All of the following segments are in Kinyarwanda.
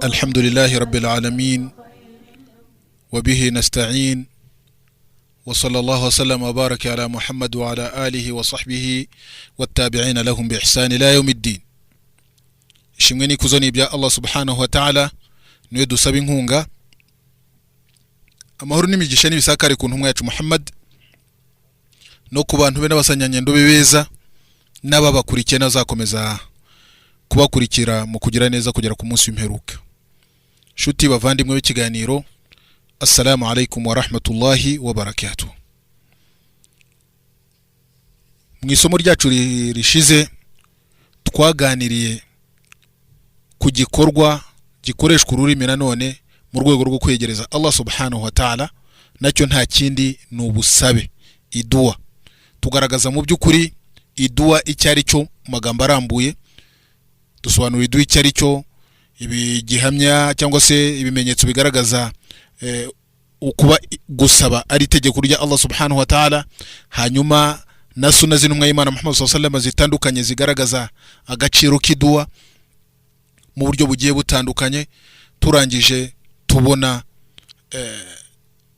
الحمد لله رب العالمين وبه نستعين وصلى الله وسلم وبارك على محمد وعلى آله وصحبه والتابعين لهم بإحسان إلى يوم الدين. Ishimwe n'ikuzo ni ibya Allah subhanahu wa ta'ala, niwe dusaba inkunga. Amahoro n'imigisha n'ibisakare ku ntumwa yacu Muhammad no ku bantu be n'abasanyangendo be beza n'ababakurikiye n'abazakomeza kubakurikira mu kugira neza kugera ku munsi w'imperuka. Nshuti bavandimwe b'ikiganiro, assalamu alaikum wa rahmatullahi wa barakatuh. Mu isomo ryacu rishize twaganiriye ku gikorwa gikoreshwa ururimi nanone mu rwego rwo kwegereza Allah subhanahu wa ta'ala, nacyo nta kindi ni ubusabe, iduwa. Tugaragaza mu by'ukuri iduwa icyo ari cyo mu magambo arambuye, dusobanura iduwa icyo ari cyo, ibi gihamya cyangwa se ibimenyetso bigaragaza ukuba gusaba ari itegeko rya Allah subhanahu wa ta'ala, hanyuma na suna z'intumwa y'Imana Muhammad sallallahu alaihi wasallam zitandukanye zigaragaza agaciro k'iduwa mu buryo bugiye butandukanye. Turangije tubona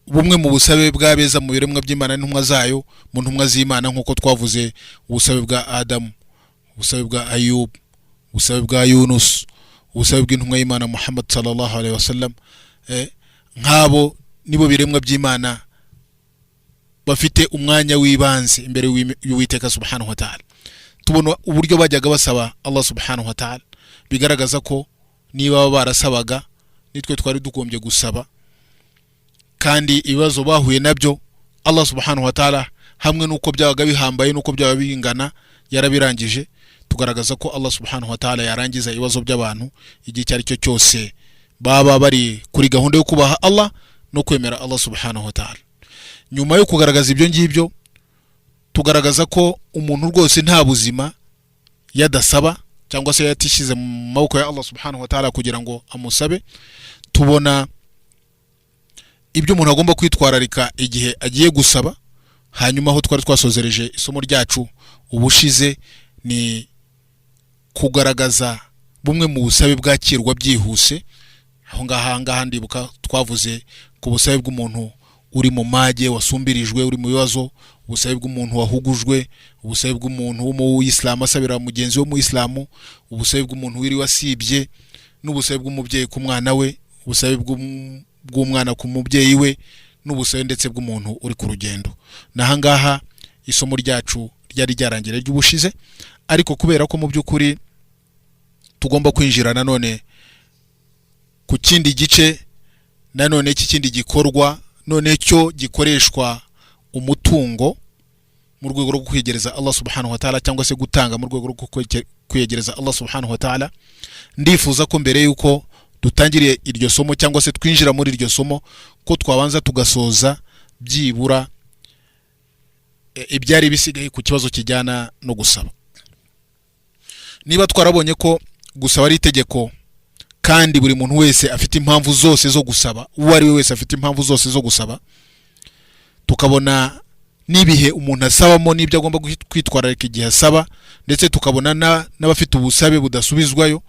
bumwe mu busabe bw'abeza mu biremwa by'Imana n'intumwa zayo, mu ntumwa z'Imana, nk'uko twavuze ubusabe bwa Adamu, ubusabe bwa Ayub, ubusabe bwa Yunus, ubusabe bw'intumwa y'Imana Muhammad sallallahu alaihi wasallam. Nk'abo nibo biremwa by'Imana bafite umwanya w'ibanze imbere y'Uwiteka subhanahu wa ta'ala. Tubona uburyo bajyaga basaba Allah subhanahu wa ta'ala, bigaragaza ko niba baba barasabaga, nitwe twari dugombye gusaba. Kandi ibibazo bahuye nabyo, Allah subhanahu wa ta'ala, hamwe n'uko byabaga bihambaye n'uko byaba bingana, yarabirangije. Tugaragaza ko Allah subhanahu wa ta'ala yarangiza ibibazo by'abantu igihe icyo ari cyo cyose baba bari kuri gahunda yo kubaha Allah no kwemera Allah subhanahu wa ta'ala. Nyuma yo kugaragaza ibyo ngibyo, tugaragaza ko umuntu rwose nta buzima yadasaba cyangwa se yatishyize mu maboko ya Allah subhanahu wa ta'ala kugira ngo amusabe. Tubona ibyo umuntu agomba kwitwararika igihe agiye gusaba. Hanyuma aho twari twasozereje isomo ryacu ubushize ni kugaragaza bumwe mu busabe bwakirwa byihuse. Aho ngaha ngaha ndibuka twavuze ku busabe bw'umuntu uri mu mage, wasumbirijwe, uri mu bibazo, ubusabe bw'umuntu wahugujwe, ubusabe bw'umuntu w'umuyisilamu asabira mugenzi we w'umuyisilamu, ubusabe bw'umuntu wiriwe asibye, n'ubusabe bw'umubyeyi ku mwana we, ubusabe bw'umwana ku mubyeyi we, n'ubusabe ndetse bw'umuntu uri ku rugendo. Naha ngaha isomo ryacu ryari ryarangira ry'ubushize, ariko kubera ko mu by'ukuri tugomba kwinjira nanone ku kindi gice, nanone cy'ikindi gikorwa none cyo gikoreshwa umutungo mu rwego rwo kwegereza Allah subhanahu wa ta'ala, cyangwa se gutanga mu rwego rwo kwegereza Allah subhanahu wa ta'ala, ndifuza ko mbere yuko dutangiriye iryo somo cyangwa se twinjira muri iryo somo, ko twabanza tugasoza byibura ibyari bisigaye ku kibazo kijyana no gusaba. Niba twarabonye ko gusaba ari itegeko kandi buri muntu wese afite impamvu zose zo gusaba, uwo ari we wese afite impamvu zose zo gusaba, tukabona n'ibihe umuntu asabamo n'ibyo agomba kwitwararika igihe asaba, ndetse tukabona n'abafite ubusabe budasubizwayo,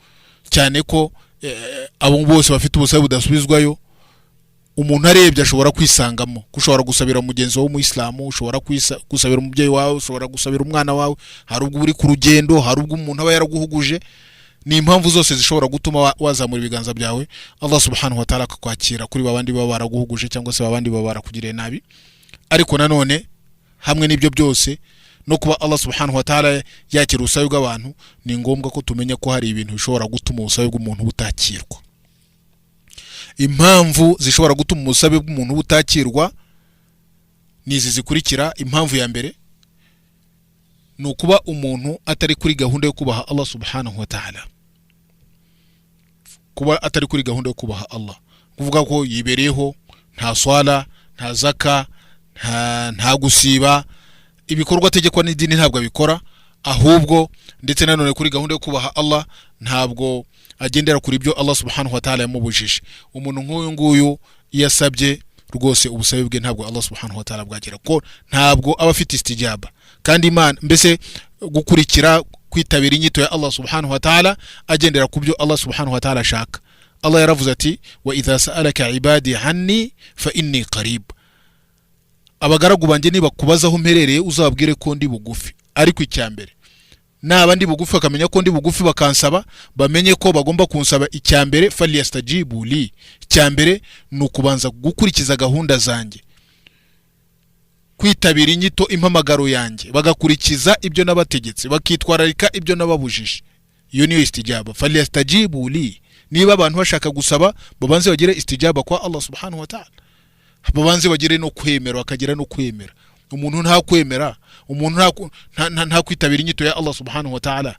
cyane ko abo bose bafite ubusabe budasubizwayo umuntu arebye ashobora kwisangamo, ko ushobora gusabira mugenzi wawe w'umuyisilamu, ushobora gusabira umubyeyi wawe, ushobora gusabira umwana wawe, hari ubwo uri ku rugendo, hari ubwo umuntu aba yaraguhuguje. Ni impamvu zose zishobora gutuma wazamura ibiganza byawe, Allah subhanahu wa ta'ala akakwakira kuri babandi baba baraguhuguje cyangwa se babandi baba barakugiriye nabi. Ariko nanone hamwe n'ibyo byose no kuba Allah subhanahu wa ta'ala yakira ubusabe bw'abantu, ni ngombwa ko tumenya ko hari ibintu bishobora gutuma ubusabe bw'umuntu butakirwa. Impamvu zishobora gutuma ubusabe bw'umuntu butakirwa ni izi zikurikira. Impamvu ya mbere ni ukuba umuntu atari kuri gahunda yo kubaha Allah subhanahu wa ta'ala. Kuba atari kuri gahunda yo kubaha Allah, kuvuga ko yibereyeho, nta swala, nta zaka, nta gusiba, ibikorwa ategekwa n'idini ntabwo abikora, ahubwo ndetse nanone kuri gahunda yo kubaha Allah ntabwo agendera kuri ibyo Allah subhanahu wa ta'ala yamubujije. Umuntu nk'uyu nguyu iyo asabye rwose, ubusabe bwe ntabwo Allah subhanahu wa ta'ala bwagera, ko ntabwo aba afite istijaba. Kandi Imana, mbese gukurikira, kwitabira inyito ya Allah subhanahu wa ta'ala agendera ku byo Allah subhanahu wa ta'ala ashaka. Allah yaravuze ati: "Wa idha sa'alaka ibadi anni fa inni qarib." Abagaragu banjye nibakubaza aho mperereye, uzababwire ko ndi bugufi. Ariko icya mbere, naba ndi bugufi, bakamenya ko ndi bugufi, bakansaba, bamenye ko bagomba kunsaba. Icya mbere, falyastajibu li, icya mbere ni ukubanza gukurikiza gahunda zanjye, kwitabira inyito, impamagaro yanjye, bagakurikiza ibyo nabategetse, bakitwararika ibyo nababujije. Iyo niyo istijaba. Falyastajibu li. Niba abantu bashaka gusaba, babanze bagire istijaba kwa Allah subhanahu wa ta'ala, babanze bagire no kwemera, bakagira no kwemera. Umuntu nta kwemera, umuntu nta kwitabira inyito ya Allah subhanahu wa ta'ala,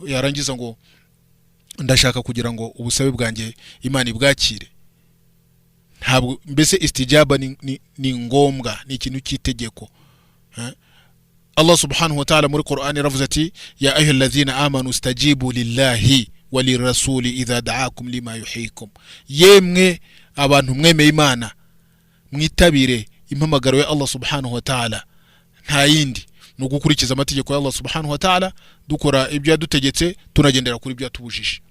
yarangiza ngo ndashaka kugira ngo ubusabe bwanjye Imana ibwakire? Ntabwo. Mbese istijaba ni ngombwa, ni ikintu cy'itegeko. Eh? Allah subhanahu wa ta'ala muri Qur'an yaravuze ati: "Ya ayuha alladhina amanu stajibu lillahi wa lirrasuli idha da'akum lima yuhyikum." Yemwe abantu mwemeye Imana, mwitabire impamagaro ya Allah subhanahu wa ta'ala. Nta yindi, ni ugukurikiza amategeko ya Allah subhanahu wa ta'ala, dukora ibyo yadutegetse, tunagendera kuri ibyo yatubujije.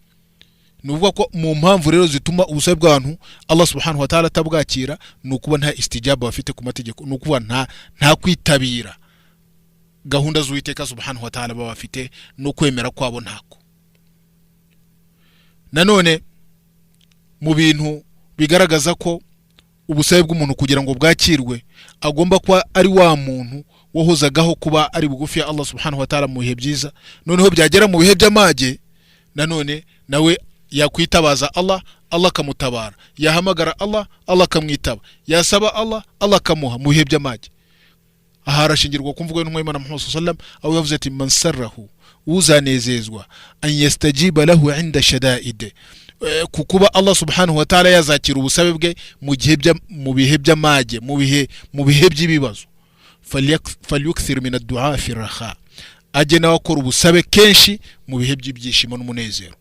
Ni ukuvuga ko mu mpamvu rero zituma ubusabe bw'abantu Allah subhanahu wa ta'ala atabwakira, ni ukuba nta istijaba bafite ku mategeko, ni ukuba nta kwitabira gahunda z'Uwiteka subhanahu wa ta'ala baba bafite, no kwemera kwabo ntako. Nanone mu bintu bigaragaza ko ubusabe bw'umuntu kugira ngo bwakirwe agomba kuba ari wa muntu wahozagaho kuba ari bugufi ya Allah subhanahu wa ta'ala mu bihe byiza, noneho byagera mu bihe by'amage, nanone nawe yakwitabaza Allah, Allah akamutabara, yahamagara Allah, Allah akamwitaba, yasaba Allah, Allah akamuha mu bihe by'amage. Aha harashingirwa ku mvugo y'Intumwa y'Imana Muhammad sallam, aho yavuze ati: "Man sarrahu", uzanezezwa, "an yastajiba lahu inda shadaid", ku kuba Allah subhanahu wa ta'ala yazakira ubusabe bwe mu bihe by'amage, mu bihe by'ibibazo, falyukthir min ad-du'a fi raha, ajye nawe akora ubusabe kenshi mu bihe by'ibyishimo n'umunezero.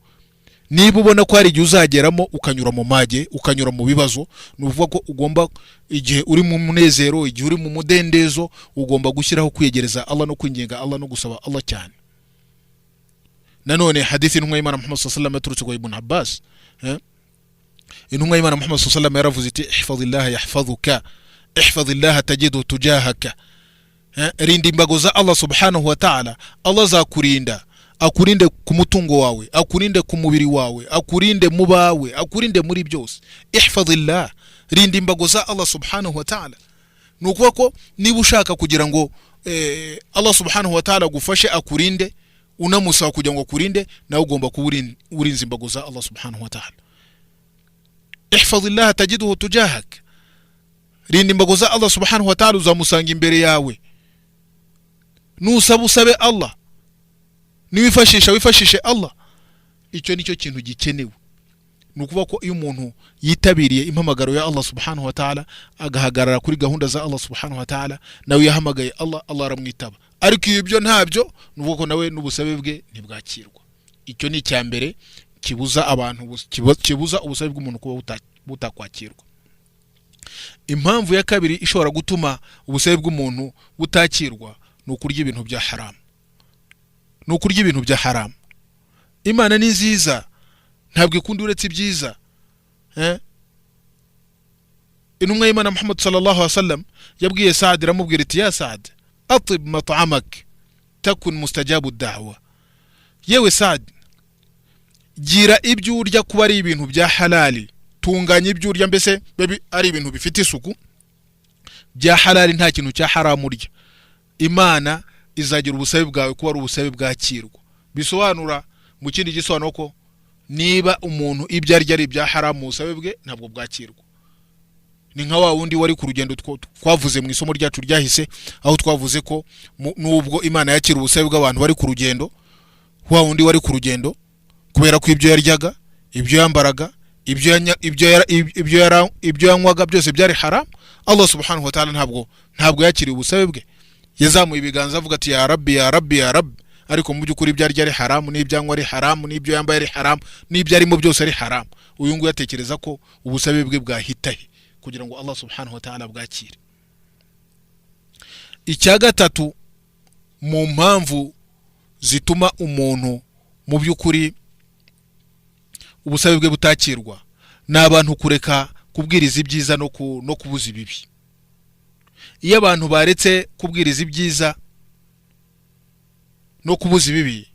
Niba ubona ko hari igihe uzageramo ukanyura mu mage, ukanyura mu bibazo, ni ukuvuga ko ugomba, igihe uri mu munezero, igihe uri mu mudendezo, ugomba gushyiraho kwiyegereza Allah no kwinginga Allah no gusaba Allah cyane. Nanone hadithi intumwa y'Imana Muhammad sallallahu alaihi wasallam yaturutse kwa Ibn Abbas, Intumwa y'Imana Muhammad sallallahu alaihi wasallam yaravuze iti: "Ihfazillah yahfazuka, ihfazillah tajidu tujahaka." Rinda imbago za Allah subhanahu wa ta'ala, Allah azakurinda, akurinde ku mutungo wawe, akurinde ku mubiri wawe, akurinde mu bawe, akurinde muri byose. Ihfazillah, rinda imbago za Allah subhanahu wa ta'ala. Ni ukuvuga ko niba ushaka kugira ngo Allah subhanahu wa ta'ala agufashe, akurinde, unamusaba kugira ngo akurinde, nawe ugomba kuba urinze imbago za Allah subhanahu wa ta'ala. Ihfazillah tajiduhu tujahak, rinda imbago za Allah subhanahu wa ta'ala, uzamusanga imbere yawe. Nusaba, usabe Allah, niwifashisha, wifashishe Allah. Icyo nicyo kintu gikenewe. Ni ukuvuga ko iyo umuntu yitabiriye impamagaro ya Allah subhanahu wa ta'ala, agahagarara kuri gahunda za Allah subhanahu wa ta'ala, nawe yahamagaye Allah, Allah aramwitaba. Ariko iyo ibyo ntabyo, ni ukuvuga ko nawe n'ubusabe bwe ntibwakirwa. Icyo ni icya mbere kibuza abantu kibuza ubusabe bw'umuntu kuba butakwakirwa. Impamvu ya kabiri ishobora gutuma ubusabe bw'umuntu butakirwa ni ukurya ibintu bya haramu, ni ukurya ibintu bya haramu. Imana ni nziza, ntabwo ikunda uretse ibyiza. Eh? Intumwa y'Imana Muhammad sallallahu alaihi wasallam yabwiye Saad, iramubwira iti: "Ya Saad, atib mat'amak takun mustajabu da'wa." Yewe Saad, gira ibyo urya kuba ari ibintu bya halali, tunganya ibyo urya, mbese bibe ari ibintu bifite isuku, bya halali, nta kintu cya haramu urya, Imana izagira ubusabe bwawe kuba ari ubusabe bwakirwa. Bisobanura mu kindi gisobanuro ko niba umuntu ibyo arya ari ibya haramu, ubusabe bwe ntabwo bwakirwa. Ni nka wa wundi wari ku rugendo twavuze mu isomo ryacu ryahise, aho twavuze ko nubwo Imana yakira ubusabe bw'abantu bari ku rugendo, wa wundi wari ku rugendo, kubera ko ibyo yaryaga, ibyo yambaraga, ibyo yanywaga byose byari haramu, Allah subhanahu wa ta'ala ntabwo yakiriye ubusabe bwe. Yazamuye ibiganza avuga ati: "Ya Rabbi, ya Rabbi, ya Rabbi", ariko mu by'ukuri ibyo arya ari haramu, n'ibyo anywa ari haramu, n'ibyo yambaye ari haramu, n'ibyo arimo byose ari haramu. Uyu nguyu atekereza ko ubusabe bwe bwahita he kugira ngo Allah subhanahu wa ta'ala bwakire? Icya gatatu mu mpamvu zituma umuntu mu by'ukuri ubusabe bwe butakirwa ni ukurya ibintu bya haramu. Ni abantu kureka kubwiriza ibyiza no kubuza ibibi. Iyo abantu baretse kubwiriza ibyiza no kubuza ibibi,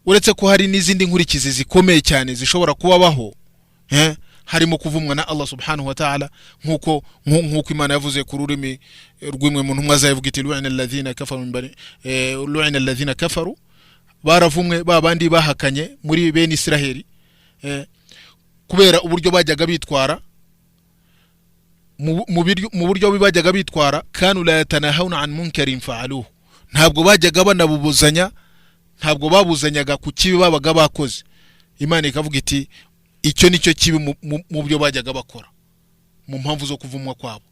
uretse ko hari n'izindi nkurikizi zikomeye cyane zishobora kubabaho, harimo kuvumwa na Allah subhanahu wa ta'ala, nk'uko Imana yavuze ku rurimi rw'imwe mu ntumwa zayo, ivuga iti: "Lu'ina alladhina kafaru min bani lu'ina alladhina kafaru", baravumwe ba bandi bahakanye muri bene Israheli, kubera uburyo bajyaga bitwara mu buryo bajyaga bitwara. Kanu la yatanahawna an munkarin fa'aluhu, ntabwo bajyaga banabubuzanya, ntabwo babuzanyaga ku kibi babaga bakoze. Imana ikavuga iti: "Icyo nicyo kibi mu byo bajyaga bakora." Mu mpamvu zo kuvumwa kwabo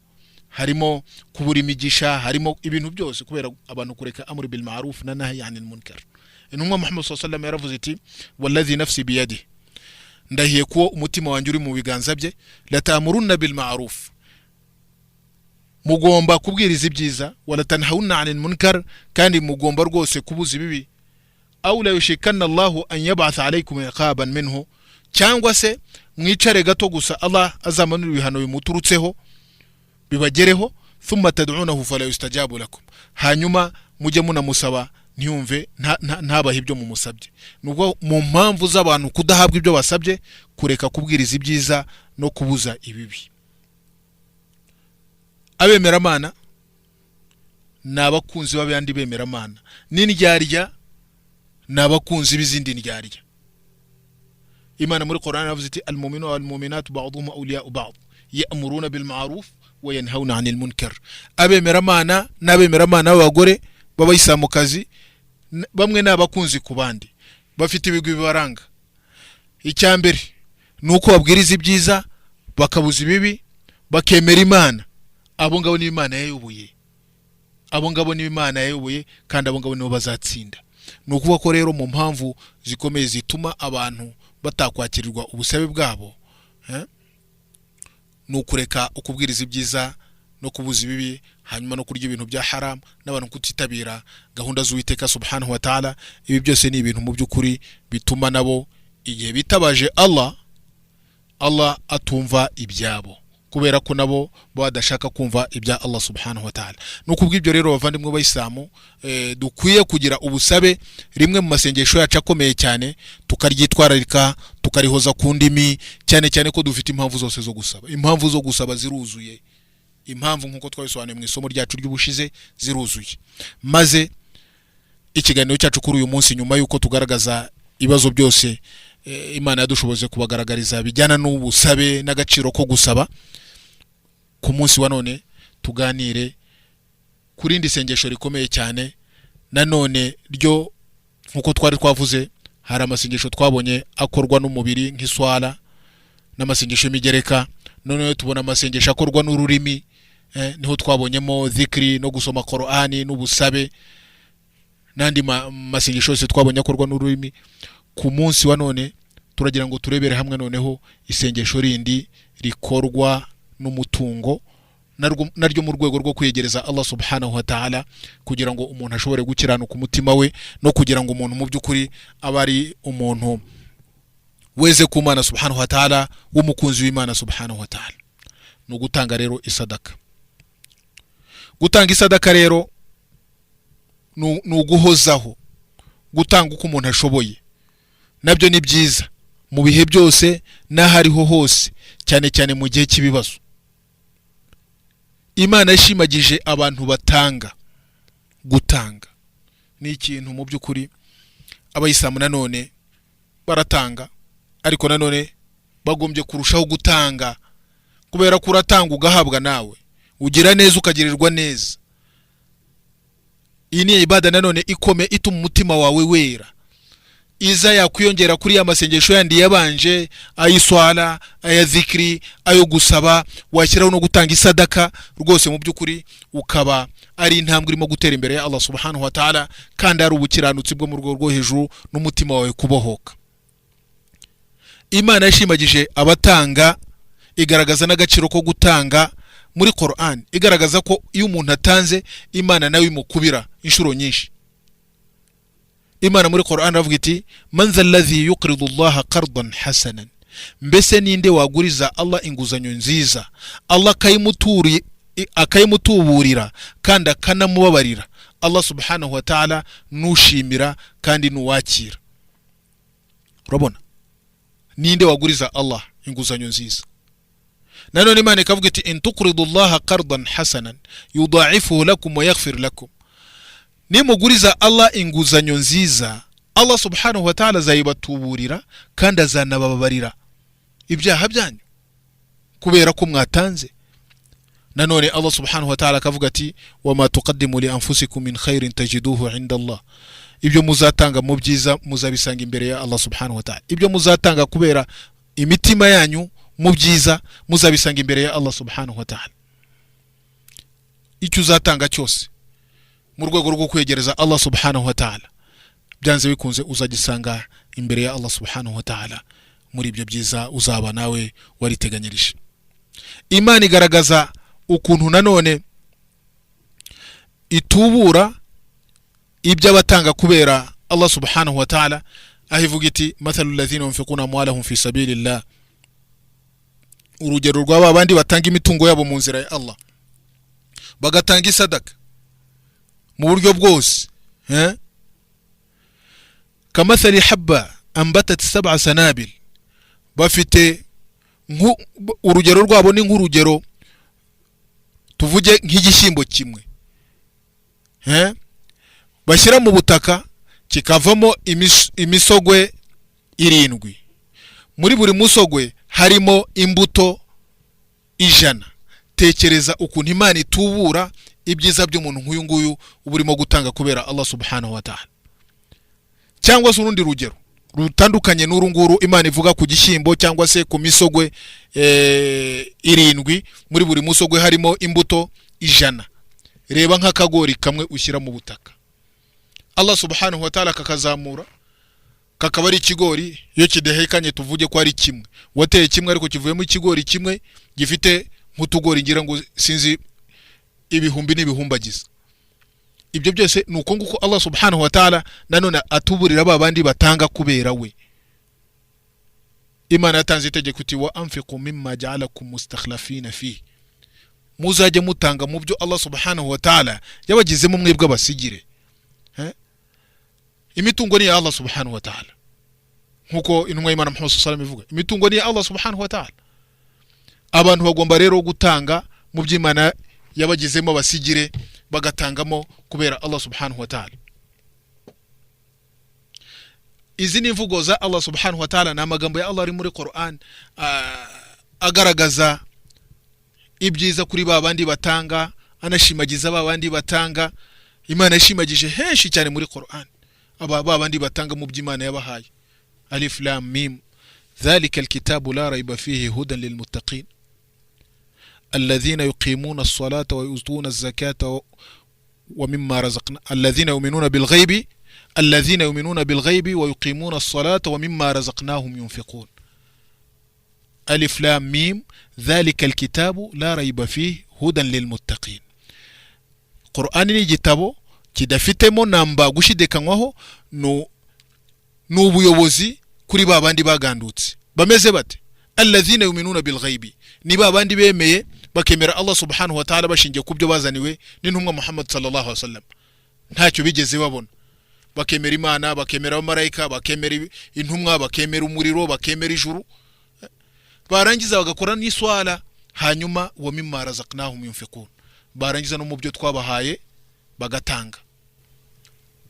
harimo kubura imigisha, harimo ibintu byose, kubera abantu kureka amri bil ma'ruf na nahi anil munkar. Intumwa Muhammad sallallahu alaihi wasallam yaravuze iti: "Walladhi nafsi biyadihi", ndahiye ko umutima wanjye uri mu biganza bye, "latamurunna bil ma'ruf", mugomba kubwiriza ibyiza, wala tanhawunna anil munkar, kandi mugomba rwose kubuza ibibi, aw la yushikanna Allahu an yab'atha alaykum iqaban minhu, cyangwa se mwicare gato gusa Allah azamanura ibihano bimuturutseho bibagereho, thumma tad'unahu fala yustajabu lakum, hanyuma mujye munamusaba ntiyumve, ntabahe ibyo mumusabye. Nubwo mu mpamvu z'abantu kudahabwa ibyo basabye, kureka kubwiriza ibyiza no kubuza ibibi. Abemeramana ni abakunzi b'abandi bemeramana, n'indyarya ni abakunzi b'izindi ndyarya. Imana muri Qur'an yavuze iti: "Almu'minuna walmu'minatu ba'duhum awliya'u ba'd ya'muruna bil ma'ruf wa yanhauna 'anil munkar." Abemeramana n'abemeramana b'abagore b'abayisilamukazi bamwe ni abakunzi ku bandi, bafite ibigwi bibaranga. Icya mbere ni uko babwiriza ibyiza, bakabuza ibibi, bakemera Imana. Abo ngabo nibo Imana yayoboye, abo ngabo nibo Imana yayoboye, kandi abo ngabo nibo bazatsinda. Ni ukuvuga ko rero mu mpamvu zikomeye zituma abantu batakwakirirwa ubusabe bwabo, ni ukureka ukubwiriza ibyiza no kubuza ibibi, hanyuma no kurya ibintu bya haramu, n'abantu kutitabira gahunda z'Uwiteka subhanahu wa ta'ala. Ibi byose ni ibintu mu by'ukuri bituma nabo igihe bitabaje Allah, Allah atumva ibyabo, kubera ko nabo baba badashaka kumva ibya Allah subhanahu wa ta'ala. Ni ukubw'ibyo rero, bavandimwe b'abayisilamu, dukwiye kugira ubusabe rimwe mu masengesho yacu akomeye cyane, tukaryitwararika, tukarihoza ku ndimi, cyane cyane ko dufite impamvu zose zo gusaba. Impamvu zo gusaba ziruzuye, impamvu nk'uko twabisobanuye mu isomo ryacu ry'ubushize ziruzuye. Maze ikiganiro cyacu kuri uyu munsi, nyuma y'uko tugaragaza ibibazo byose Imana yadushoboze kubagaragariza bijyana n'ubusabe n'agaciro ko gusaba, ku munsi wa none tuganire ku rindi sengesho rikomeye cyane nanone ryo. Nk'uko twari twavuze, hari amasengesho twabonye akorwa n'umubiri nk'iswara n'amasengesho y'imigereka. Noneho tubona amasengesho akorwa n'ururimi, niho twabonyemo zikiri no gusoma Korani n'ubusabe n'andi masengesho yose twabonye akorwa n'ururimi. Ku munsi wa none turagira ngo turebere hamwe noneho isengesho rindi rikorwa n'umutungo, naryo mu rwego rwo kwegereza Allah subhanahu wa ta'ala, kugira ngo umuntu ashobore gukiranuka umutima we, no kugira ngo umuntu mu by'ukuri abe ari umuntu weze ku Mana subhanahu wa ta'ala, w'umukunzi w'Imana subhanahu wa ta'ala. Ni ugutanga rero isadaka. Gutanga isadaka rero ni uguhozaho gutanga uko umuntu ashoboye. Nabyo ni byiza mu bihe byose n'aho ariho hose, cyane cyane mu gihe cy'ibibazo. Imana yashimagije abantu batanga. Gutanga ni ikintu mu by'ukuri, abayisilamu nanone baratanga, ariko nanone bagombye kurushaho gutanga, kubera ko uratanga ugahabwa, nawe ugira neza ukagirirwa neza. Iyi ni ibada nanone ikome ituma umutima wawe wera, iza yakwiyongera kuri ya masengesho yandi yabanje, ay'iswala, aya zikiri, ayo gusaba, washyiraho no gutanga isadaka, rwose mu by'ukuri ukaba ari intambwe irimo gutera imbere ya Allah subhanahu wa ta'ala, kandi ari ubukiranutsi bwo mu rwego rwo hejuru n'umutima wawe kubohoka. Imana yashimagije abatanga, igaragaza n'agaciro ko gutanga muri Quran, igaragaza ko iyo umuntu atanze Imana nawe imukubira inshuro nyinshi. Imana muri Quran iravuga iti: "Man dha alladhi yuqridu Allaha qardan hasanan." Mbese ninde waguriza Allah inguzanyo nziza, Allah akayimutuburira kandi akanamubabarira? Allah subhanahu wa ta'ala nushimira kandi nuwakira. Urabona, ninde waguriza Allah inguzanyo nziza? Nanone Imana ikavuga iti: "In tuqridu Llaha qardan hasanan yudaifuhu lakum wa yaghfir lakum." Nimuguriza Allah inguzanyo nziza, Allah subhanahu wa ta'ala azayibatuburira kandi azanabababarira ibyaha byanyu kubera ko mwatanze. Nanone Allah subhanahu wa ta'ala akavuga ati: "Wama tuqaddimu li anfusikum min khairin tajiduhu inda Allah." Ibyo muzatanga mu byiza muzabisanga imbere ya Allah subhanahu wa ta'ala. Ibyo muzatanga kubera imitima yanyu mu byiza muzabisanga imbere ya Allah subhanahu wa ta'ala. Icyo uzatanga cyose mu rwego rwo kwegereza Allah subhanahu wa ta'ala, byanze bikunze uzagisanga imbere ya Allah subhanahu wa ta'ala muri ibyo byiza uzaba nawe wariteganyirije. Imana igaragaza ukuntu nanone itubura ibyo abatanga kubera Allah subhanahu wa ta'ala, aho ivuga iti: "Mathalu alladhina yunfiquna amwalahum fi sabilillah." Urugero rw'aba bandi batanga imitungo yabo mu nzira ya Allah, bagatanga isadaka mu buryo bwose, eh? "Kamathali habba ambatat sab'a sanabil." Bafite urugero rwabo ni nk'urugero tuvuge nk'igishyimbo kimwe, eh? Bashyira mu butaka kikavamo imisogwe irindwi, muri buri musogwe harimo imbuto 100. Tekereza ukuntu Imana itubura ibyiza by'umuntu nk'uyu nguyu uba urimo gutanga kubera Allah subhanahu wa ta'ala. Cyangwa se urundi rugero rutandukanye n'uru nguru Imana ivuga ku gishyimbo cyangwa se ku misogwe irindwi, muri buri musogwe harimo imbuto 100. Reba nk'akagori kamwe ushyira mu butaka, Allah subhanahu wa ta'ala kakazamura kakaba ari ikigori. Iyo kidahekanye, tuvuge ko ari kimwe wateye kimwe ariko kivuyemo ikigori kimwe gifite nk'utugori ngira ngo sinzi ibihumbi n'ibihumbagiza. Ibyo byose ni uko nguko Allah subhanahu wa ta'ala nanone atuburira ba bandi batanga kubera we. Imana yatanze itegeko iti: "Wa anfiqu mimma ja'alakum mustakhlafina fi." Muzajye mutanga mu byo Allah subhanahu wa ta'ala yabagizemo mwebwe abasigire. Eh? Imitungo ni iya Allah subhanahu wa ta'ala, nkuko intumwa y'Imana Muhammad sallallahu alaihi wasallam ivuga. Imitungo ni iya Allah subhanahu wa ta'ala. Abantu bagomba rero gutanga mu by'Imana yabagizemo abasigire, bagatangamo kubera Allah subhanahu wa ta'ala. Izi ni imvugo za Allah subhanahu wa ta'ala, ni amagambo ya Allah ari muri Quran, agaragaza ibyiza kuri ba bandi batanga, anashimagiza ba bandi batanga. Imana yashimagije henshi cyane muri Quran aba ba bandi batanga mu by'Imana yabahaye. Alif lam mim dhalika alkitabu la rayba fihi hudan lilmuttaqin alladhina yuqimuna as-salata wa yu'tuna az-zakata wa mimma razaqna alladhina yu'minuna bil ghaibi alladhina yu'minuna bil ghaibi wa yuqimuna as-salata wa mimma razaqnahum yunfiqun. Alif lam mim dhalika alkitabu la rayba fihi hudan lilmuttaqin. Qur'ani ni igitabo kidafitemo namba gushidikanywaho, ni ubuyobozi kuri ba bandi bagandutse. Bameze bate? Alladhina yuminuna bilghaibi, ni ba bandi bemeye, bakemera Allah subhanahu wa ta'ala bashingiye ku byo bazaniwe n'intumwa Muhammad sallallahu alaihi wasallam, ntacyo bigeze babona. Bakemera Imana, bakemera abamarayika, bakemera intumwa, bakemera umuriro, bakemera ijuru, barangiza bagakora n'iswala. Hanyuma wa mimma razaqnahum yunfiqun, barangiza no mu byo twabahaye bagatanga.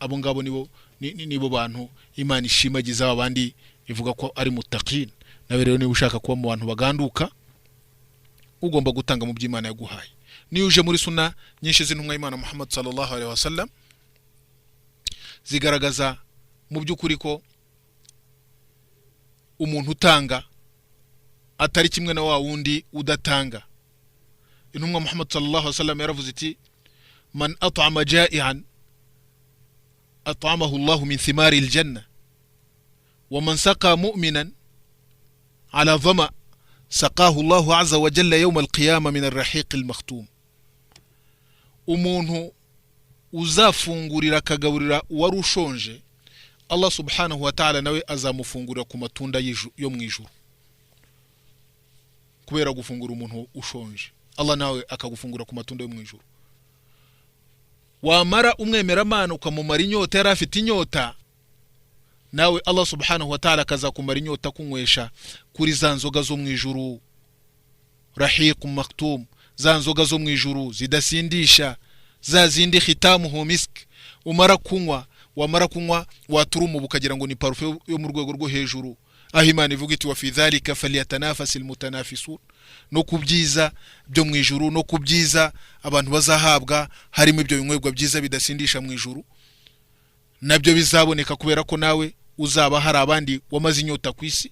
Abo ngabo nibo nibo bantu Imana ishimagiza, abandi ivuga ko ari muttaqin. Nawe rero niba ushaka kuba mu bantu baganduka, ugomba gutanga mu by'Imana yaguhaye. Niyo uje muri suna nyinshi z'intumwa y'Imana Muhammad sallallahu alaihi wasallam, zigaragaza mu by'ukuri ko umuntu utanga atari kimwe na wa wundi udatanga. Intumwa Muhammad sallallahu alaihi wasallam yaravuze iti: "Man at'ama ja'ian at'amahu Allahu min thimari aljanna, wa man saqa mu'minan ala dhama saqahu Allahu azza wa jalla yawm alqiyama min arrahiq almakhtum." Umuntu uzafungurira akagaburira uwari ushonje, Allah subhanahu wa ta'ala nawe azamufungurira ku matunda yo mu ijuru. kubera gufungura umuntu ushonje, Allah nawe akagufungura ku matunda yo mu ijuru. Wamara umwemeramana ukamumara inyota yari afite inyota, nawe Allah subhanahu wa ta'ala akazakumara inyota kunywesha kuri za nzoga zo mu ijuru, rahiqum maktum, za nzoga zo mu ijuru zidasindisha, za zindi khitamuhu misk, umara kunywa, wamara kunywa waturuma ukagira ngo ni parufe yo mu rwego rwo hejuru. Aho Imana ivuga iti wa fi dhalika falyatanafasil mutanafisun, no ku byiza byo mu ijuru, no ku byiza abantu bazahabwa harimo ibyo binywebwa byiza bidasindisha mu ijuru, nabyo bizaboneka kubera ko nawe uzaba hari abandi wamaze inyota ku isi.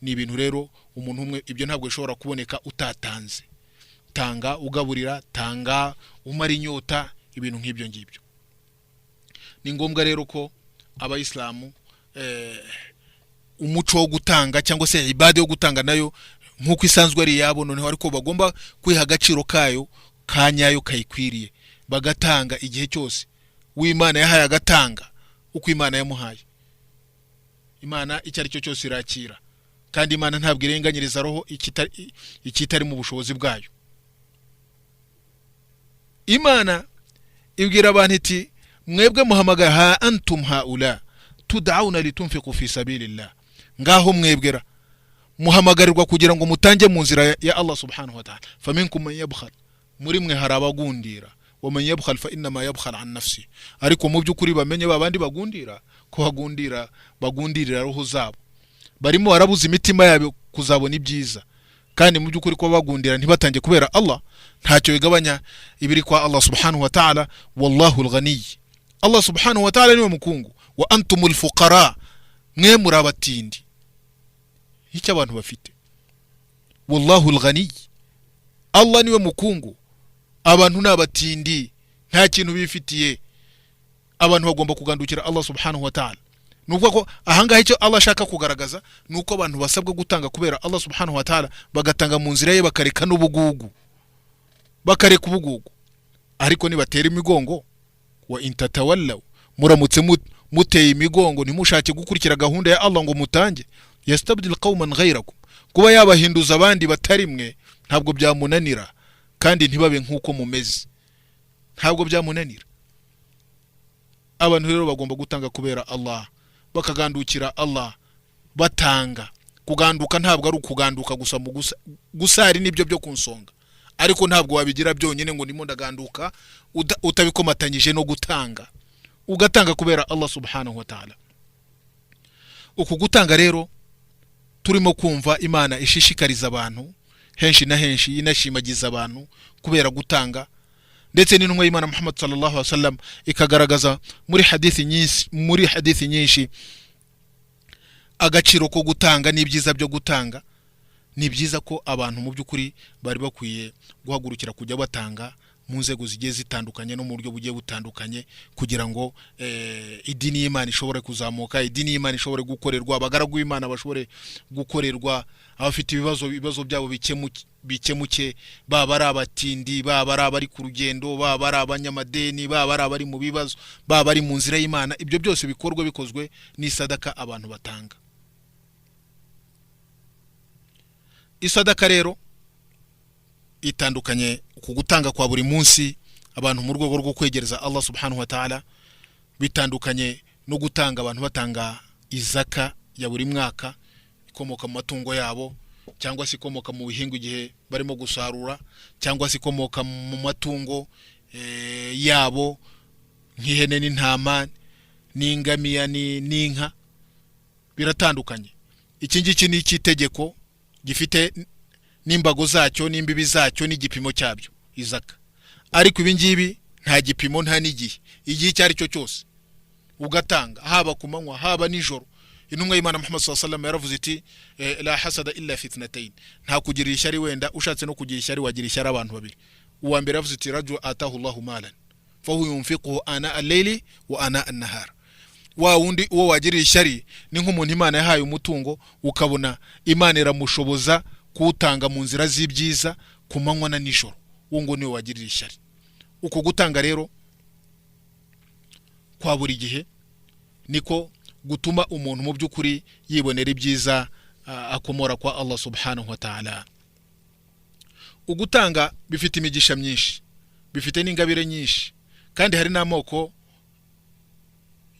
Ni ibintu rero umuntu umwe ibyo ntabwo bishobora kuboneka utatanze. Tanga ugaburira, tanga umara inyota, ibintu nk'ibyo ngibyo. Ni ngombwa rero ko abayisilamu umuco wo gutanga cyangwa se ibada yo gutanga nayo nk'uko isanzwe ari yabo, noneho ariko bagomba kwiha agaciro kayo ka nyayo kayikwiriye, bagatanga igihe cyose. Uw'Imana yahaye agatanga uko Imana yamuhaye. Imana icyo ari cyo cyose irakira, kandi Imana ntabwo irenganyiriza roho ikitari mu bushobozi bwayo. Imana ibwira abantu iti mwebwe muhamagara ha antum haula tud'auna litunfiqu fi sabilillah, ngaho mwebwera muhamagarirwa kugira ngo mutange mu nzira ya Allah subhanahu wa ta'ala. Faminkum man yabkhal, muri mwe hari abagundira, wa man yabkhal fa inma yabkhal an nafsi, ariko mu by'ukuri bamenye babandi bagundira ko bagundira bagundirira roho zabo, barimo barabuza imitima yabo kuzabona ibyiza, kandi mu by'ukuri ko bagundira ntibatange kubera Allah ntacyo bigabanya ibiri kwa Allah subhanahu wa ta'ala. Wallahu al-ghani, Allah subhanahu wa ta'ala niwe mukungu, wa antumul fuqara, mwe muri abatindi icyo abantu bafite. Wallahu al-ghani, Allah niwe mukungu, abantu n'abatindi nta kintu bifitiye. Abantu bagomba kugandukira Allah subhanahu wa ta'ala. Nuko ko ahangaha icyo Allah ashaka kugaragaza nuko abantu basabwa gutanga kubera Allah subhanahu wa ta'ala, bagatanga mu nzira ye, bakareka n'ubugugu, bakareka ubugugu. Ariko nibatera imigongo, wa intatawallaw, muramutse muteye imigongo ntimushake gukurikira gahunda ya Allah ngo mutange, yastabdil qauman ghayrakum, kuba yabahinduza abandi batari mwe ntabwo byamunanira, kandi ntibabe nkuko mumeze ntabwo byamunanira. Abantu rero bagomba gutanga kubera Allah, bakagandukira Allah batanga. Kuganduka ntabwo ari ukuganduka gusa mu gusari nibyo byo kunsonga, ariko ntabwo wabigira byonyine ngo ndimo ndaganduka utabikomatanyije no gutanga, ugatanga kubera Allah subhanahu wa ta'ala. Uku gutanga rero turimo kumva Imana ishishikariza abantu henshi na henshi, inashimagiza abantu kubera gutanga, ndetse n'intumwa y'Imana Muhammad sallallahu alaihi wasallam ikagaragaza muri hadithi nyinshi agaciro ko gutanga n'ibyiza byo gutanga. Ni byiza ko abantu mu by'ukuri bari bakwiye guhagurukira kujya batanga mu nzego zigiye zitandukanye no mu buryo bugiye butandukanye, kugira ngo idini y'Imana ishobore kuzamuka, idini y'Imana ishobore gukorerwa, abagaragu b'Imana bashobore gukorerwa, abafite ibibazo byabo bikemuke, baba ari abatindi, baba ari abari ku rugendo, baba ari abanyamadeni, baba ari abari mu bibazo, baba ari mu nzira y'Imana. Ibyo byose bikorwa bikozwe n'isadaka abantu batanga. Isadaka rero itandukanye ku gutanga kwa buri munsi abantu mu rwego rwo kwegereza Allah subhanahu wa ta'ala, bitandukanye no gutanga abantu batanga izaka ya buri mwaka ikomoka mu matungo yabo, cyangwa se ikomoka mu bihingwa igihe barimo gusarura, cyangwa se ikomoka mu matungo yabo nk'ihene n'intama n'ingamiya n'inka. Biratandukanye. Iki ngiki ni icy'itegeko gifite n'imbago zacyo n'imbibi zacyo n'igipimo cyabyo, izaka. Ariko ibi ngibi nta gipimo nta n'igihe, igihe icyo ari cyo cyose ugatanga, haba ku manywa haba nijoro. Intumwa y'Imana Muhammad sallallahu alaihi wasallam yaravuze iti la hasada illa fitnatayn, nta kugira ishyari, wenda ushatse no kugira ishyari wagira ishyari abantu babiri. Uwa mbere yavuze iti rajul atahu Allahu malan fahu yunfiquhu ana al-layli wa ana an-nahar, wa wundi uwo wagirira ishyari ni nk'umuntu Imana yahaye umutungo ukabona Imana iramushoboza kuwutanga mu nzira z'ibyiza ku manywa na nijoro, uwo ngo niwe wagirira ishyari. Uko gutanga rero kwa buri gihe niko gutuma umuntu mu by'ukuri yibonera ibyiza akomora kwa Allah subhanahu wa ta'ala. Ugutanga bifite imigisha myinshi, bifite n'ingabire nyinshi, kandi hari n'amoko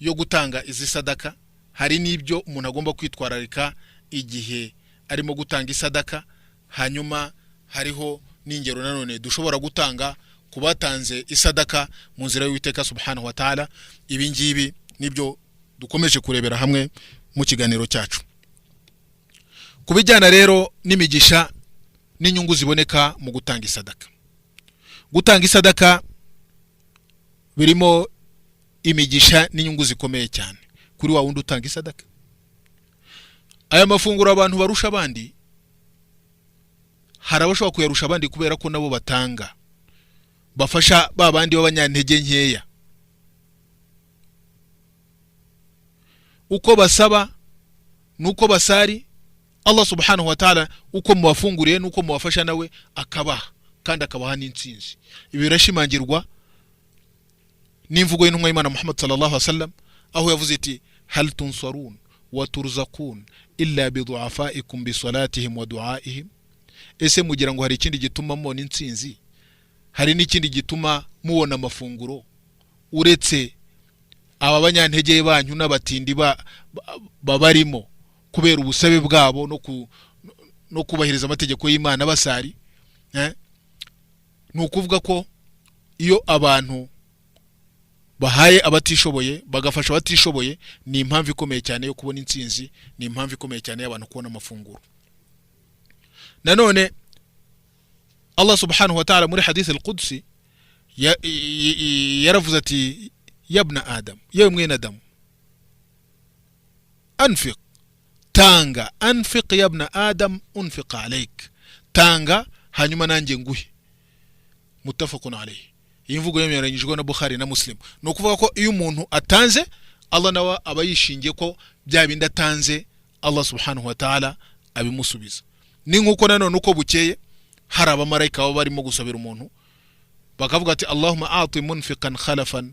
yo gutanga izi sadaka. Hari n'ibyo umuntu agomba kwitwararika igihe arimo gutanga isadaka. Hanyuma hariho n'ingero nanone dushobora gutanga ku batanze isadaka mu nzira y'Uwiteka subhanahu wa ta'ala. Ibi ngibi nibyo dukomeje kurebera hamwe mu kiganiro cyacu. Ku bijyana rero n'imigisha n'inyungu ziboneka mu gutanga isadaka, gutanga isadaka birimo imigisha n'inyungu zikomeye cyane kuri wa wundi utanga isadaka. Aya mafunguro abantu barusha abandi, hari abashobora kuyarusha abandi kubera ko nabo batanga, bafasha ba bandi b'abanyantege nkeya. Uko basaba nuko basari, Allah subhanahu wa ta'ala uko mubafunguriye nuko mubafasha nawe akabaha, kandi akabaha n'intsinzi. Ibi birashimangirwa n'imvugo y'intumwa y'Imana Muhammad sallallahu alaihi wasallam, aho yavuze iti: hal tunsarun wa turzaqun illa bidu'afaikum bisalatihim wa du'aihim. Ese mugira ngo hari ikindi gituma mubona intsinzi, hari n'ikindi gituma mubona amafunguro uretse aba banyantege banyu n'abatindi babarimo kubera ubusabe bwabo no kubahiriza amategeko y'Imana basari? Ni ukuvuga ko iyo abantu bahaye abatishoboye, bagafasha abatishoboye, ni impamvu ikomeye cyane yo kubona intsinzi, ni impamvu ikomeye cyane y'abantu kubona amafunguro. Nanone Allah subhanahu wa ta'ala muri hadith al-Qudsi yaravuze ati: yabna Adam, yewe mwene Adamu, anfiq, tanga, anfiq yabna Adam unfiq alaik, tanga hanyuma nanjye nguhe. Muttafaqun alayhi. Iyi mvugo yemeranyijwe na Bukhari na Muslim. Ni ukuvuga ko iyo umuntu atanze, Allah nawe aba yishingiye ko bya bindi atanze Allah subhanahu wa ta'ala abimusubiza. Ni nk'uko nanone uko bukeye hari abamarayika baba barimo gusabira umuntu, bakavuga ati: Allahumma ati munfiqan khalafan.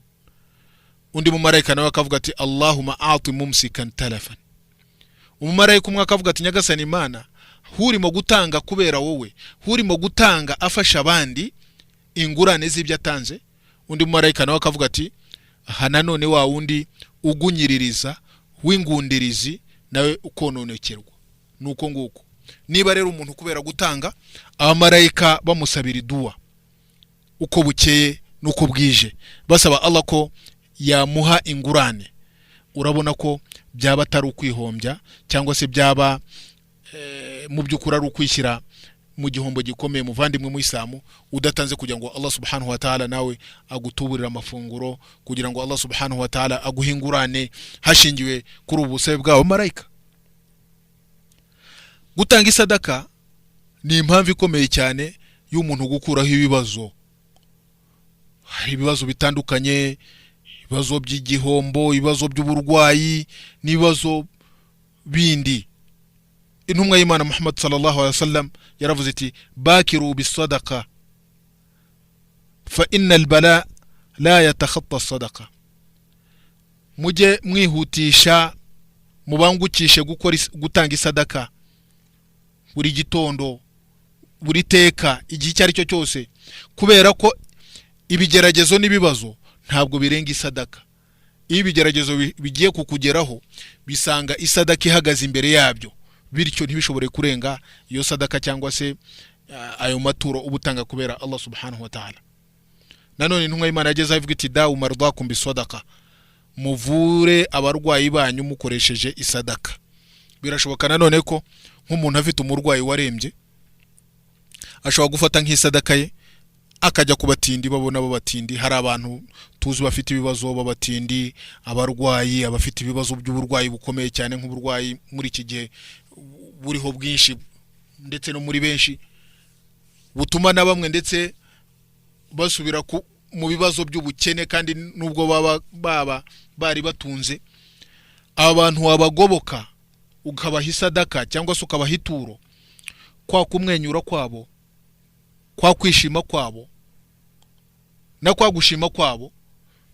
Undi mumarayika nawe akavuga ati: Allahumma ati mumsikan talafan. Umumarayika umwe akavuga ati: Nyagasani Imana, hurimo gutanga kubera wowe, hurimo gutanga afasha abandi ingurane z'ibyo atanze. Undi mumarayika nawe akavuga ati: aha nanone wa wundi ugunyiririza w'ingundirizi nawe ukononekerwa. Nuko nguko. Niba rero umuntu kubera gutanga abamarayika bamusabira iduwa uko bukeye n'uko bwije, basaba Allah ko yamuha ingurane, urabona ko byaba atari ukwihombya, cyangwa se byaba mu by'ukuri ari ukwishyira mu gihombo gikomeye, muvandimwe muyisilamu, udatanze kugira ngo Allah subhanahu wa ta'ala nawe agutuburire amafunguro, kugira ngo Allah subhanahu wa ta'ala aguhe ingurane hashingiwe kuri ubu busabe bwawe marayika. Gutanga isadaka ni impamvu ikomeye cyane y'umuntu gukuraho ibibazo. Hari ibibazo bitandukanye, ibibazo by'igihombo, ibibazo by'uburwayi n'ibibazo bindi. Intumwa y'Imana Muhammad sallallahu alaihi wasallam yaravuze iti: bakiru bisadaka fa inna albala la yatakhatta sadaka. Mujye mwihutisha, mubangukishe gukora gutanga isadaka buri gitondo, buri teka, igihe icyo ari cyo cyose, kubera ko ibigeragezo n'ibibazo ntabwo birenga isadaka. Iyo ibigeragezo bigiye kukugeraho, bisanga isadaka ihagaze imbere yabyo, bityo ntibishobore kurenga iyo sadaka cyangwa se ayo maturo uba utanga kubera Allah subhanahu wa ta'ala. Nanone intumwa y'Imana yageze ivuga iti: dawu mardakum bisadaka, muvure abarwayi banyu mukoresheje isadaka. Birashoboka nanone ko nk'umuntu afite umurwayi warembye, ashobora gufata nk'isadaka ye akajya ku batindi, babona b'abatindi. Hari abantu tuzi bafite ibibazo b'abatindi, abarwayi, abafite ibibazo by'uburwayi bukomeye cyane, nk'uburwayi muri iki gihe buriho bwinshi ndetse no muri benshi, butuma na bamwe ndetse basubira mu bibazo by'ubukene, kandi nubwo baba bari batunze. Aba bantu wabagoboka ukabaha isadaka cyangwa se ukabaha ituro, kwa kumwenyura kwabo, kwa kwishima kwabo na kwa gushima kwabo,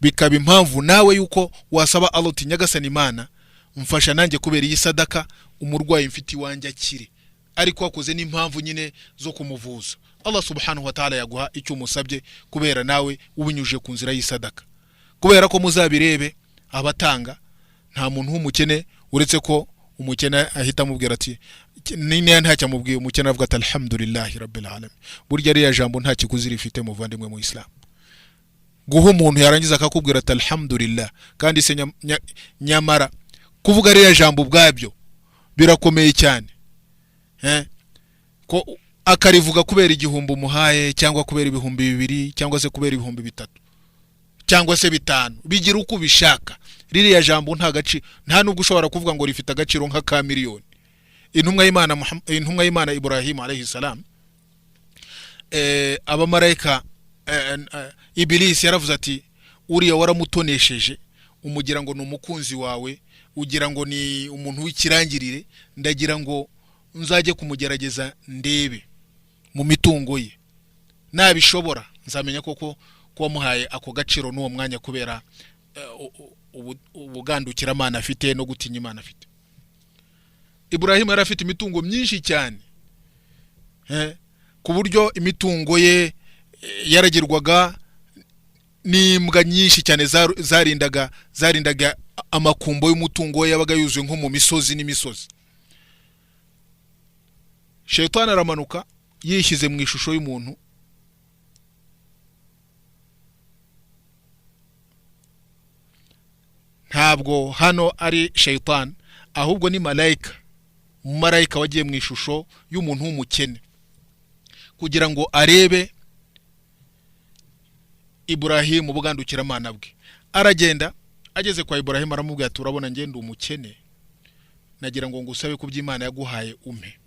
bikaba impamvu nawe yuko wasaba Allah uti: Nyagasani Imana, mfasha nanjye kubera iyi sadaka umurwayi mfite iwanjye akire, ariko wakoze n'impamvu nyine zo kumuvuza. Allah subhanahu wa ta'ala yaguha icyo umusabye kubera nawe ubinyujije ku nzira y'isadaka. Kubera ko muzabirebe abatanga, nta muntu w'umukene, uretse ko umukene ahita amubwira ati niya ntacyo amubwiye, umukene avuga ati alhamdulillahi rabbil alamin. Burya ariya jambo nta kiguzi rifite muvandimwe mu Islam. Guha umuntu yarangiza akakubwira ati alhamdulillah, kandi se nyamara kuvuga ariya jambo ubwabyo birakomeye cyane, ko akarivuga kubera 1000 umuhaye, cyangwa kubera 2000, cyangwa se kubera 3000, cyangwa se 5, bigira uko ubishaka. Ririya jambo nta gaciro, nta nubwo ushobora kuvuga ngo rifite agaciro nka ka miliyoni. Intumwa y'Imana, intumwa y'Imana Ibrahim alayhi salam, abamarayika, Ibilisi yaravuze ati uriya waramutonesheje umugira ngo ni umukunzi wawe, ugira ngo ni umuntu w'ikirangirire, ndagira ngo nzajye kumugerageza ndebe mu mitungo ye, nabishobora nzamenya koko ko wamuhaye ako gaciro n'uwo mwanya kubera ubugandukiramana afite no gutinya Imana afite. Ibrahim yari afite imitungo myinshi cyane, ku buryo imitungo ye yaragirwaga n'imbwa nyinshi cyane zarindaga amakumbo y'umutungo we, yabaga yuzuye nko mu misozi n'imisozi. Shaytani aramanuka yishyize mu ishusho y'umuntu, ntabwo hano ari shaytani ahubwo ni malayika, umumarayika wagiye mu ishusho y'umuntu w'umukene kugira ngo arebe Ibrahim ubugandukiramana bwe. Aragenda ageze kwa Ibrahim aramubwira ati urabona njye ndi umukene, nagira ngo ngusabe ku by'Imana yaguhaye umpe.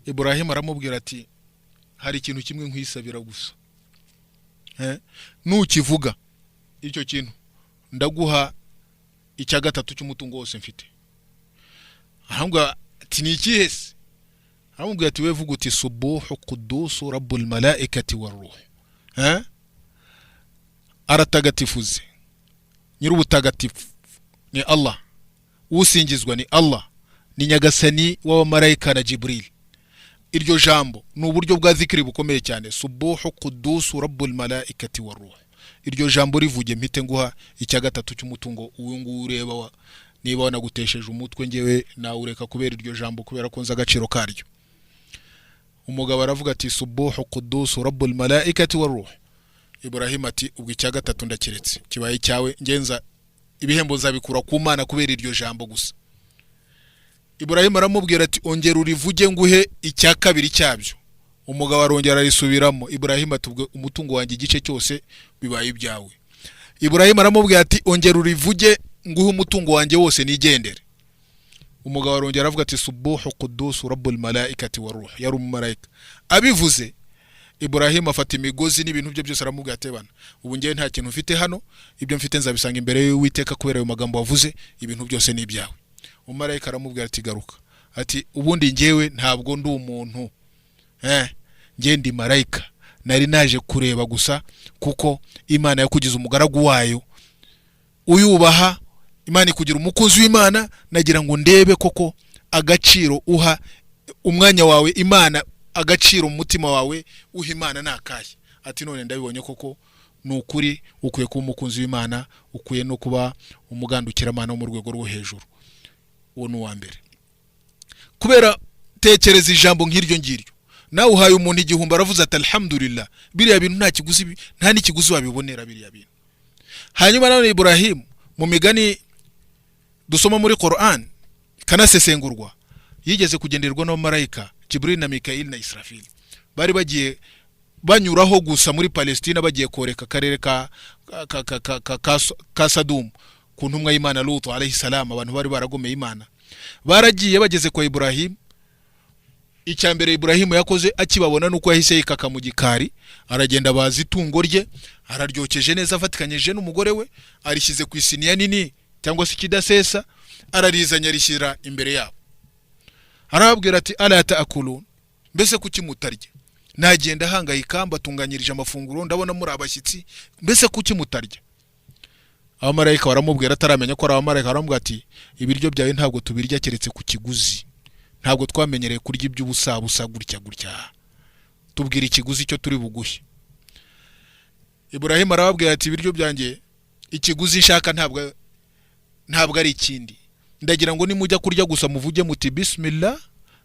Ibrahim aramubwira ati hari ikintu kimwe nkwisabira gusa, nukivuga icyo kintu ndaguha icya gatatu cy'umutungo wose mfite. Aramubwira ati ni ikihe se? Aramubwira ati we vuga uti subuhu qudusu rabbul malaikati waruh, aratagatifuze nyir'ubutagatifu ni Allah, usingizwa ni Allah, ni nyagasani w'abamarayika na Jibril. Iryo jambo ni uburyo bwa zikiri bukomeye cyane, subuhu qudusu rabbul malaikati waruh. Iryo jambo rivuge mpite nguha icya gatatu cy'umutungo uyu nguyu ureba, niba wanagutesheje umutwe ngewe nawe ureka kubera iryo jambo, kubera ko nzi agaciro karyo. Umugabo aravuga ati subuhu qudusu rabbul malaikati waruh. Ibrahim ati ubwo icya gatatu ndakiretse kibaye cyawe, ngenza ibihembo nzabikura ku Mana kubera iryo jambo gusa. Ibrahim aramubwira ati ongera urivuge nguhe icya kabiri cyabyo. Umugabo arongera arisubiramo. Ibrahim ati ubwo umutungo wanjye igice cyose bibaye ibyawe. Ibrahim aramubwira ati ongera urivuge nguhe umutungo wanjye wose nigendere. Umugabo arongera aravuga ati subuhu qudusu rabbul malaikati waruh, yari umumarayika. Abivuze Ibrahim afata imigozi n'ibintu bye byose aramubwira ati bana, ubu ngiye nta kintu mfite hano, ibyo mfite nzabisanga imbere y'Uwiteka kubera ayo magambo wavuze, ibintu byose ni ibyawe. Umumarayika aramubwira ati garuka, ati ubundi ngewe ntabwo ndi umuntu, ngewe ndi marayika, nari naje kureba gusa kuko Imana yakugize umugaragu wayo uyubaha, Imana ikugira umukozi w'Imana, nagira ngo ndebe koko agaciro uha umwanya wawe Imana, agaciro umutima wawe uha Imana nakaye. Ati none ndabibonye koko ni ukuri ukwiye kuba umukunzi w'Imana, ukwiye no kuba umugandukiramana wo mu rwego rwo hejuru. Uwo ni uwa mbere. Kubera tekereza ijambo nk'iryo ngiryo, nawe uhaye umuntu 1000 aravuze ati alhamdulillah, biriya bintu nta kiguzi, nta n'ikiguzi wabibonera biriya bintu. Hanyuma none Ibrahim mu migani dusoma muri Quran kanasesengurwa, yigeze kugenderwa n'abamarayika Jibril na Mikail na Israfil, bari bagiye banyuraho gusa muri Palestina bagiye koreka akarere ka Sadum ku ntumwa y'Imana Lut alayhi salam. Abantu bari baragomeye Imana baragiye bageze kwa Ibrahim. Icya mbere Ibrahim yakoze akibabona nuko yahise yikaka mu gikari, aragenda baza itungo rye, araryokeje neza afatikanyije n'umugore we, arishyize ku isiniya nini cyangwa se ikidasesa, ararizanya arishyira imbere yabo. Arababwira ati ala ta'kulun, mbese kuki mutarya? Nagenda hangayika mbatunganyirije amafunguro, ndabona muri abashyitsi, mbese kuki mutarya? Abamarayika baramubwira, ataramenya ko ari abamarayika, baramubwira ati ibiryo byawe ntabwo tubirya keretse ku kiguzi, ntabwo twamenyereye kurya iby'ubusabusa gutya gutya. Tubwira ikiguzi cyo turi buguhe. Iburahimu arababwira ati: "Ibiryo byanjye, ikiguzi nshaka ntabwo ari ikindi. Ndagira ngo nimujya kurya gusa muvuge muti 'Bismillah',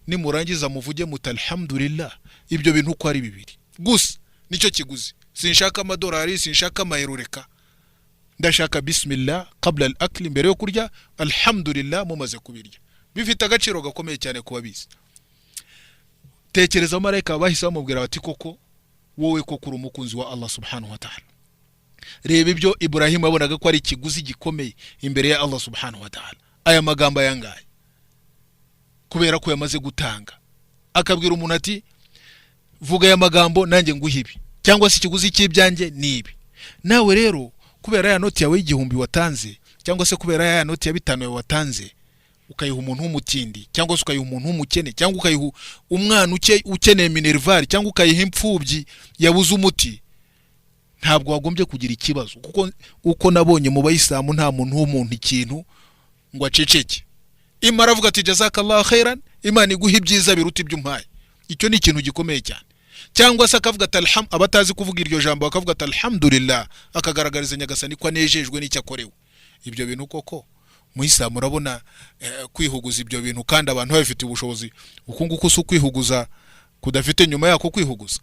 nimurangiza muvuge muti 'Alhamdulillah'. Ibyo bintu uko ari bibiri gusa nicyo kiguzi. Sinshaka amadolari, sinshaka amayero, reka ndashaka 'Bismillah' qabla al akli, mbere yo kurya, 'Alhamdulillah' mumaze kubirya." Bifite agaciro gakomeye cyane ku babizi. Tekereza, marayika bahise bamubwira bati: "Koko wowe koko uri umukunzi wa Allah subhanahu wa ta'ala." Reba ibyo Iburahimu yabonaga ko ari ikiguzi gikomeye imbere ya Allah subhanahu wa ta'ala, aya magambo ayangaya, kubera ko yamaze gutanga, akabwira umuntu ati: "Vuga aya magambo nanjye nguhe ibi, cyangwa se ikiguzi cy'ibyanjye ni ibi." Nawe rero, kubera ya noti yawe y'1000 watanze, cyangwa se kubera ya noti ya 5 yawe watanze, ukayiha umuntu w'umutindi, cyangwa se ukayiha umuntu w'umukene, cyangwa ukayiha umwana ukeneye minerval, cyangwa ukayiha imfubyi yabuze umuti, ntabwo wagombye kugira ikibazo, kuko uko nabonye mu bayisilamu nta muntu w'umuntu ikintu ngo aceceke. Imara avuga ati: "Jazakallahu khairan, Imana iguha ibyiza biruta ibyo umpaye." Icyo ni ikintu gikomeye cyane. Cyangwa se akavuga ati abatazi kuvuga iryo jambo bakavuga ati "Alhamdulillah", akagaragariza Nyagasani ko anejejwe n'icyo akorewe. Ibyo bintu koko muyisilamu urabona kwihuguza ibyo bintu kandi abantu babifitiye ubushobozi, uku nguku si ukwihuguza kudafite nyuma yako kwihuguza?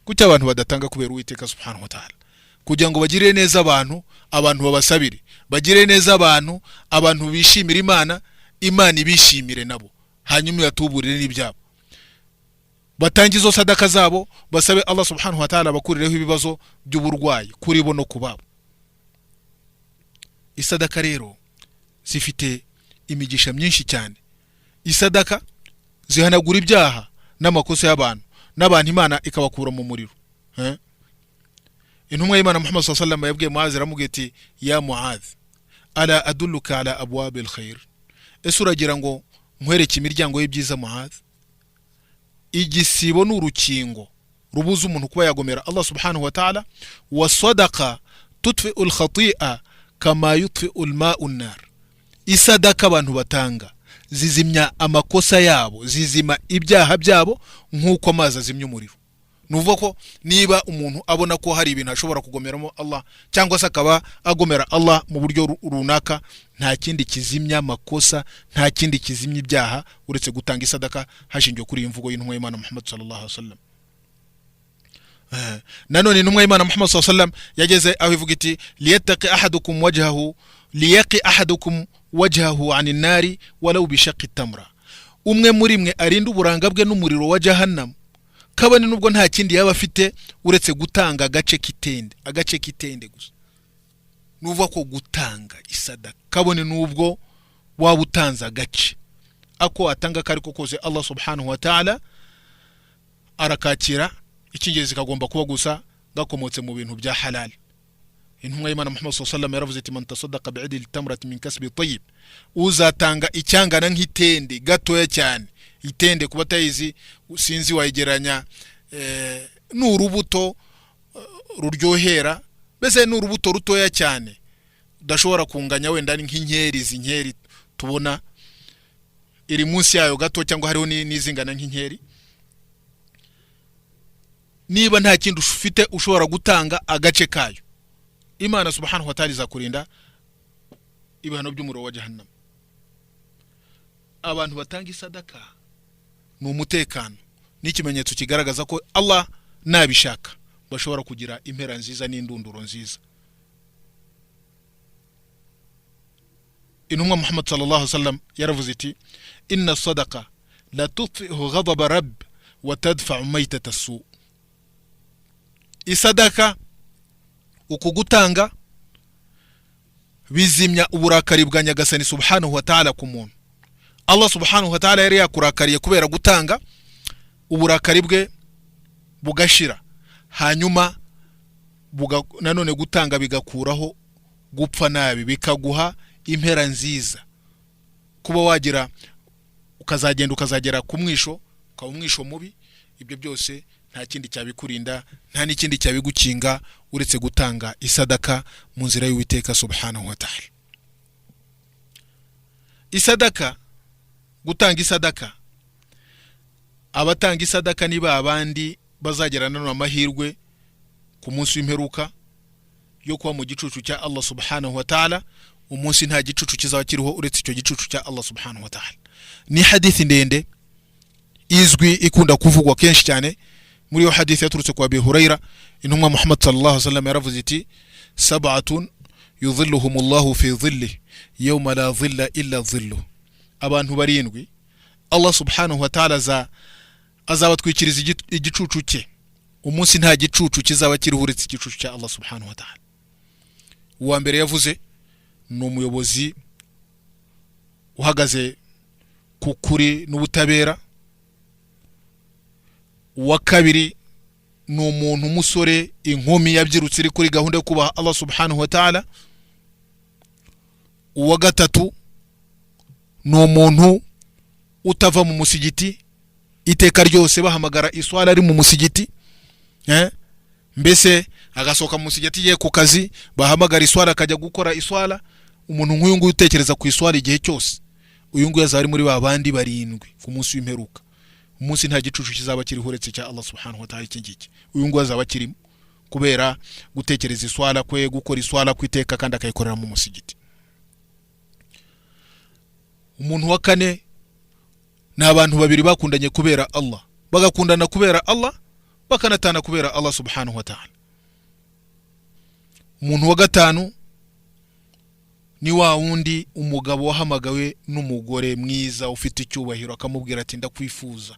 Kuki abantu badatanga kubera Uwiteka subhanahu wa ta'ala, kugira ngo bagirire neza abantu, abantu babasabire, bagire neza abantu, abantu bishimira Imana, Imana ibishimire nabo, hanyuma ibatuburire n'ibyabo? Batange izo sadaka zabo, basabe Allah subhanahu wa ta'ala bakurireho ibibazo by'uburwayi kuri bo no ku babo. Isadaka rero zifite imigisha myinshi cyane. Isadaka zihanagura ibyaha n'amakosa y'abantu, n'abantu Imana ikabakura mu muriro. Eh? Intumwa y'Imana Muhammad sallallahu alaihi wasallam yabwiye Muadh, aramubwira ati: "Ya Muadh, ala adulluka ala abwabil khair? Ese uragira ngo nkwereke imiryango y'ibyiza, Muadh?" Igisibo ni urukingo rubuza umuntu kuba yagomera Allah subhanahu wa ta'ala. Wa sadaqa tutfi'u al-khati'a kama yutfi'u al-ma'u an-nar. Isadaka abantu batanga zizimya amakosa yabo, zizima ibyaha byabo nk'uko amazi azimya umuriro. Ni ukuvuga ko niba umuntu abona ko hari ibintu ashobora kugomeramo Allah, cyangwa se akaba agomera Allah mu buryo runaka, nta kindi kizimya amakosa, nta kindi kizimya ibyaha uretse gutanga isadaka, hashingiwe kuri iyi mvugo y'intumwa y'Imana Muhammad sallallahu alaihi wasallam. Nanone intumwa y'Imana Muhammad sallallahu alaihi wasallam yageze aho ivuga iti: "Liyattaqi ahadukum wajhahu, liyaqi ahadukum wajhahu anin nari walau bishaqi tamra." Umwe muri mwe arinde uburanga bwe n'umuriro wa Jahannam, kabone nubwo nta kindi yaba afite uretse gutanga agace k'itende, agace k'itende gusa. Nuvuga ko gutanga isadaka, kabone nubwo waba utanze agace, ako watanga ako ariko kose, Allah subhanahu wa ta'ala arakakira. Icy'ingenzi kagomba kuba gusa gakomotse mu bintu bya halal. Intumwa y'Imana Muhammad sallallahu alaihi wasallam yaravuze iti: "Man tasaddaqa bi'idli tamrati min kasbi tayyib." Uzatanga icyangana nk'itende gatoya cyane, itende kuba atayizi sinzi wayigeranya, ni urubuto ruryohera, mbese ni urubuto rutoya cyane udashobora kunganya wenda ni nk'inkeri, izi nkeri tubona, iri munsi yayo gato, cyangwa hariho n'izingana nk'inkeri. Niba nta kindi ufite ushobora gutanga agace kayo, Imana subhanahu wa ta'ala izakurinda ibihano by'umuriro wa Jahannam. Abantu batanga isadaka ni umutekano n'ikimenyetso kigaragaza ko Allah nabishaka bashobora kugira impera nziza n'indunduro nziza. Intumwa Muhammad sallallahu alaihi wasallam yaravuze iti: "Inna sadaqa la tutfi'u ghadaba rabb wa tadfa'u maytata su." Isadaka, uku gutanga, bizimya uburakari bwa Nyagasani subhanahu wa ta'ala ku muntu. Allah subhanahu wa ta'ala yari yakurakariye, kubera gutanga uburakari bwe bugashira. Hanyuma nanone gutanga bigakuraho gupfa nabi, bikaguha impera nziza, kuba wagira ukazagenda ukazagera ku mwisho, ukaba umwisho mubi. Ibyo byose nta kindi cyabikurinda, nta n'ikindi cyabigukinga uretse gutanga isadaka mu nzira y'Uwiteka subhanahu wa ta'ala. Isadaka, gutanga isadaka, abatanga isadaka ni ba bandi Bazagera nanone amahirwe ku munsi w'imperuka yo kuba mu gicucu cya Allah subhanahu wa ta'ala, umunsi nta gicucu kizaba kiriho uretse icyo gicucu cya Allah subhanahu wa ta'ala. Ni hadithi ndende izwi, ikunda kuvugwa kenshi cyane. Muri iyo hadithi yaturutse kwa Abi Hurayra, intumwa Muhammad sallallahu alaihi wasallam yaravuze iti: "Sab'atun yudhilluhum Allahu fi dhillih yawma la dhilla illa dhilluh." Abantu barindwi Allah subhanahu wa ta'ala azabatwikiriza igicucu cye umunsi nta gicucu kizaba kiriho uretse igicucu cya Allah subhanahu wa ta'ala. Uwa mbere yavuze ni umuyobozi uhagaze ku kuri n'ubutabera. Uwa kabiri ni umuntu, umusore, inkumi yabyirutse iri kuri gahunda yo kubaha Allah subhanahu wa ta'ala. Uwa gatatu ni umuntu utava mu musigiti iteka ryose, bahamagara iswara ari mu musigiti, eh? Mbese agasohoka mu musigiti agiye ku kazi, bahamagara iswara akajya gukora iswara. Umuntu nk'uyu nguyu utekereza ku iswara igihe cyose, uyu nguyu azaba ari muri ba bandi barindwi ku munsi w'imperuka, umunsi nta gicucu kizaba kiriho uretse cya Allah subhanahu wa ta'ala. Iki ngiki, uyu nguyu azaba akirimo kubera gutekereza iswara kwe, gukora iswara ku iteka kandi akayikorera mu musigiti. Umuntu wa kane ni abantu babiri bakundanye kubera Allah, bagakundana kubera Allah, bakanatana kubera Allah subhanahu wa ta'ala. Umuntu wa gatanu ni wa wundi, umugabo wahamagawe n'umugore mwiza ufite icyubahiro, akamubwira ati: "Ndakwifuza,"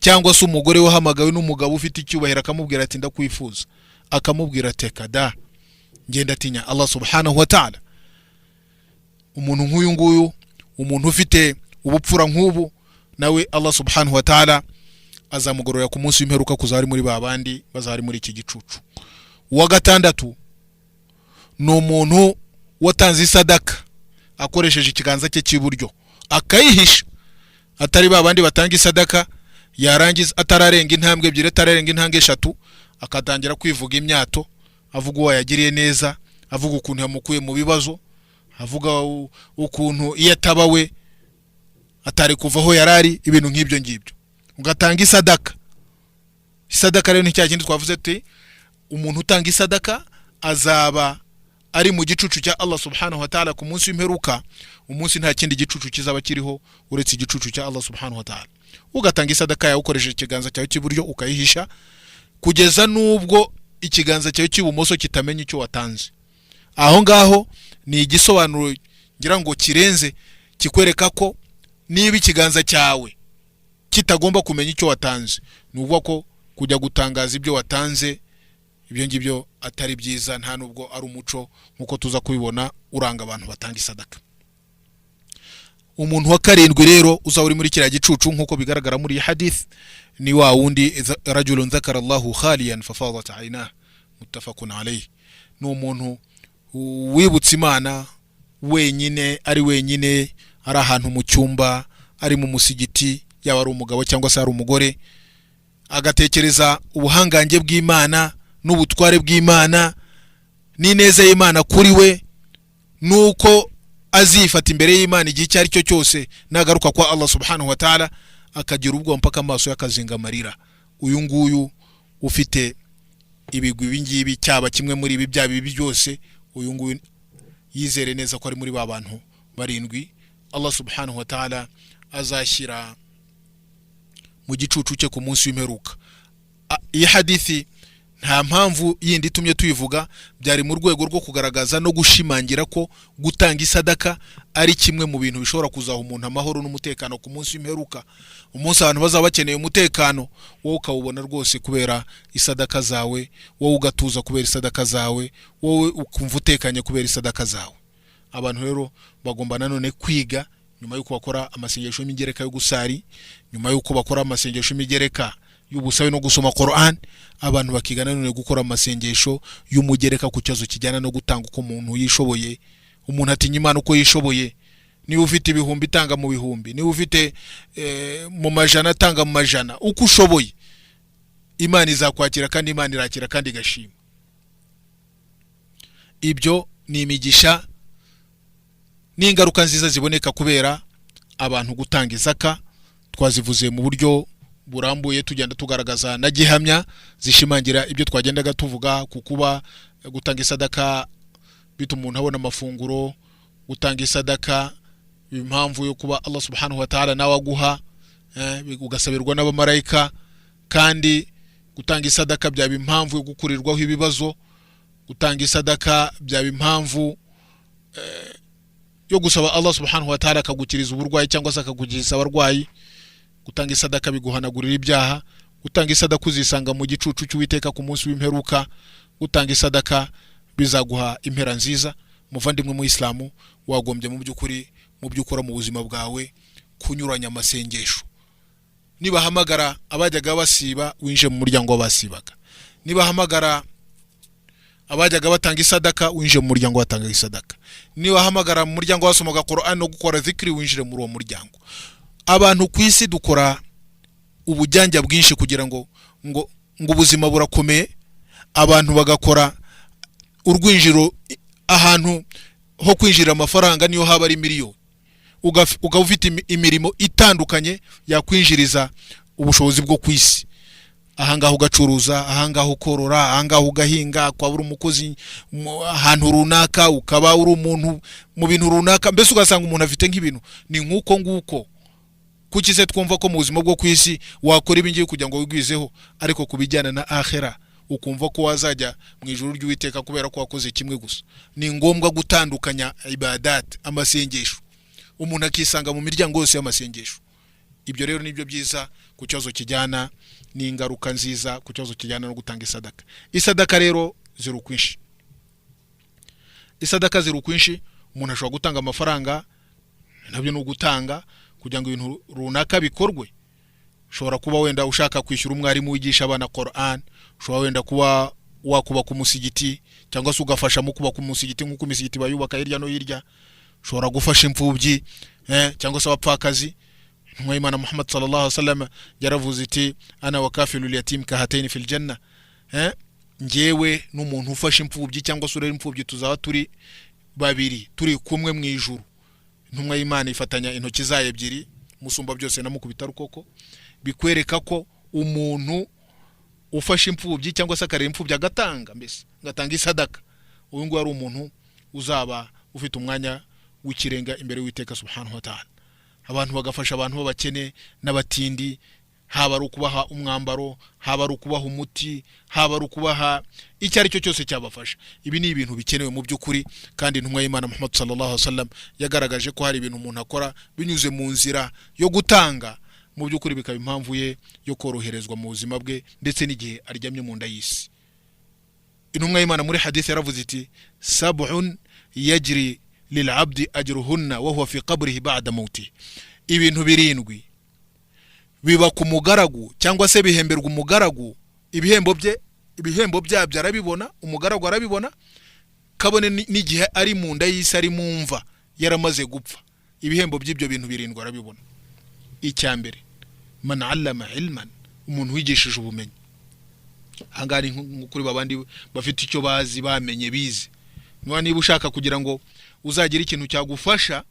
cyangwa se umugore wahamagawe n'umugabo ufite icyubahiro, akamubwira ati: "Ndakwifuza," akamubwira ati: "Kada ngenda atinya Allah subhanahu wa ta'ala." Umuntu nk'uyu nguyu, umuntu ufite ubupfura nk'ubu, nawe Allah subhanahu wa ta'ala azamugororera ku munsi w'imperuka kuzaba ari muri ba bandi bazaba ari muri iki gicucu. Uwa gatandatu ni umuntu watanze isadaka akoresheje ikiganza cye cy'iburyo, akayihisha, atari ba bandi batanga isadaka, yarangiza atararenga intambwe ebyiri, atararenga intambwe eshatu, akatangira kwivuga imyato, avuga uwo yagiriye neza, avuga ukuntu yamukuye mu bibazo, avuga ukuntu iyo ataba we atari kuva aho yari ari, ibintu nk'ibyo ngibyo. Ugatanga isadaka. Isadaka rero ni cya kindi twavuze tuti umuntu utanga isadaka azaba ari mu gicucu cya Allah subhanahu wa ta'ala ku munsi w'imperuka, umunsi nta kindi gicucu kizaba kiriho uretse igicucu cya Allah subhanahu wa ta'ala. Ugatanga isadaka yawe ukoresheje ikiganza cyawe cy'iburyo, ukayihisha kugeza n'ubwo ikiganza cyawe cy'ibumoso kitamenya icyo watanze. Aho ngaho ni igisobanuro ngira ngo kirenze, kikwereka ko niba ikiganza cyawe kitagomba kumenya icyo watanze, ni ukuvuga ko kujya gutangaza ibyo watanze, ibyo ngibyo atari byiza, nta nubwo ari umuco nk'uko tuza kubibona uranga abantu batanga isadaka. Umuntu wa karindwi rero uzaba uri muri kiriya gicucu nk'uko bigaragara muri iyi hadith ni wa wundi rajulun dhakara Allahu khaliyan fafadat aynah, muttafaqun alayhi. Ni umuntu wibutse Imana wenyine, ari wenyine, ari ahantu mu cyumba, ari mu musigiti, yaba ari umugabo cyangwa se ari umugore, agatekereza ubuhangange bw'Imana n'ubutware bw'Imana n'ineza y'Imana kuri we, nuko azifata imbere y'Imana igihe icyo ari cyo cyose nagaruka kwa Allah subhanahu wa ta'ala, akagira ubwoba mpaka amaso y'akazinga amarira. Uyu nguyu ufite ibigwi ibi ngibi, cyaba kimwe muri ibi, byaba ibi byose, uyu nguyu yizere neza ko ari muri ba bantu barindwi Allah subhanahu wa ta'ala azashyira mu gicucu cye ku munsi w'imperuka. Iyi hadithi nta mpamvu yindi itumye tuyivuga, byari mu rwego rwo kugaragaza no gushimangira ko gutanga isadaka ari kimwe mu bintu bishobora kuzaha umuntu amahoro n'umutekano ku munsi w'imperuka, umunsi abantu bazaba bakeneye umutekano, wowe ukawubona rwose kubera isadaka zawe, wowe ugatuza kubera isadaka zawe, wowe ukumva utekanye kubera isadaka zawe. Abantu rero bagomba nanone kwiga, nyuma y'uko bakora amasengesho y'imigereka yo gusari, nyuma y'uko bakora amasengesho y'imigereka y'ubusabe no gusoma Quran, abantu bakiga nanone gukora amasengesho y'umugereka ku kibazo kijyana no gutanga uko umuntu yishoboye. Umuntu atinya Imana uko yishoboye. Niba ufite ibihumbi, tanga mu bihumbi. Niba ufite mu majana, tanga mu majana, uko ushoboye. Imana izakwakira, kandi Imana irakira kandi igashima. Ibyo ni imigisha n'ingaruka nziza ziboneka kubera abantu gutanga izaka. Twazivuze mu buryo Burambuye, tugenda tugaragaza na gihamya zishimangira ibyo twagendaga tuvuga ku kuba gutanga isadaka bituma umuntu abona amafunguro, gutanga isadaka impamvu yo kuba Allah subhanahu wa ta'ala nawe aguha, ugasabirwa n'abamarayika, kandi gutanga isadaka byaba impamvu yo gukurirwaho ibibazo, gutanga isadaka byaba impamvu yo gusaba Allah subhanahu wa ta'ala akagukiriza uburwayi cyangwa se akagukiriza abarwayi, gutanga isadaka biguhanagurira ibyaha, gutanga isadaka uzisanga mu gicucu cy'Uwiteka ku munsi w'imperuka, gutanga isadaka bizaguha impera nziza. Muvandimwe mu Isilamu, wagombye mu by'ukuri mu byo ukora mu buzima bwawe kunyuranya amasengesho. Nibahamagara abajyaga basiba, winjire mu muryango w'abasibaga. Nibahamagara abajyaga batanga isadaka, winjire mu muryango watangaga isadaka. Nibahamagara mu muryango wasomaga Qur'an no gukora zikiri, winjire muri uwo muryango. Abantu ku isi dukora ubujyanja bwinshi kugira ngo ubuzima burakomeye, abantu bagakora urwinjiro, ahantu ho kwinjirira amafaranga, niyo haba ari miliyoni, ukaba ufite imirimo itandukanye yakwinjiriza ubushobozi bwo ku isi. Ahangaha ugacuruza, ahangaha ukorora, ahangaha ugahinga, ukaba uri umukozi ahantu runaka, ukaba uri umuntu mu bintu runaka, mbese ugasanga umuntu afite nk'ibintu ni nk'uko nguko. Kuki se twumva ko mu buzima bwo ku isi wakora ibi ngibi kugira ngo wigwizeho, ariko ku bijyana na akhera ukumva ko wazajya mu ijuru ry'Uwiteka kubera ko wakoze kimwe gusa? Ni ngombwa gutandukanya ibadat, amasengesho, umuntu akisanga mu miryango yose y'amasengesho. Ibyo rero nibyo byiza ku kibazo kijyana n'ingaruka nziza ku kibazo kijyana no gutanga isadaka. Isadaka rero ziri ukwinshi, isadaka ziri ukwinshi. Umuntu ashobora gutanga amafaranga, nabyo ni ugutanga kugira ngo ibintu runaka bikorwe. Ushobora kuba wenda ushaka kwishyura umwarimu wigisha abana Quran, ushobora wenda kuba wakubaka umusigiti cyangwa se ugafasha mu kubaka umusigiti nk'uko imisigiti bayubaka hirya no hirya. Ushobora gufasha imfubyi cyangwa se abapfakazi. Intumwa y'Imana Muhammad sallallahu alaihi wasallam yaravuze iti: "Ana wa kafilu yatim kahataini fil janna." Njyewe n'umuntu ufasha imfubyi cyangwa se urera imfubyi tuzaba turi babiri, turi kumwe mu ijuru. Intumwa y'Imana ifatanya intoki zayo ebyiri, musumba byose na mukubita rukoko. Bikwereka ko umuntu ufashe imfubyi cyangwa se akarera imfubyi, agatanga, mbese agatanga isadaka, uyu nguyu ari umuntu uzaba ufite umwanya w'ikirenga imbere y'Uwiteka subhanahu wa ta'ala. Abantu bagafasha abantu b'abakene n'abatindi, haba ari ukubaha umwambaro, haba ari ukubaha umuti, haba ari ukubaha icyo ari cyo cyose cyabafasha. Ibi ni ibintu bikenewe mu by'ukuri, kandi intumwa y'Imana Muhammad sallallahu alaihi wasallam yagaragaje ko hari ibintu umuntu akora binyuze mu nzira yo gutanga, mu by'ukuri bikaba impamvu ye yo koroherezwa mu buzima bwe ndetse n'igihe aryamye mu nda y'isi. Intumwa y'Imana muri hadith yaravuze iti: "Sab'un yajri lil'abdi ajruhunna wa huwa fi qabrihi ba'da mauti." Ibintu birindwi biba ku mugaragu cyangwa se bihemberwa umugaragu ibihembo bye, ibihembo byabyo arabibona, umugaragu arabibona kabone n'igihe ari mu nda y'isi, ari mu mva, yaramaze gupfa. Ibihembo by'ibyo bintu birindwi arabibona. Icya mbere: man allama ilman, umuntu wigishije ubumenyi. Ahangaha ni nko kuri babandi bafite icyo bazi, bamenye, bize. Niba ushaka kugira ngo uzagire ikintu cyagufasha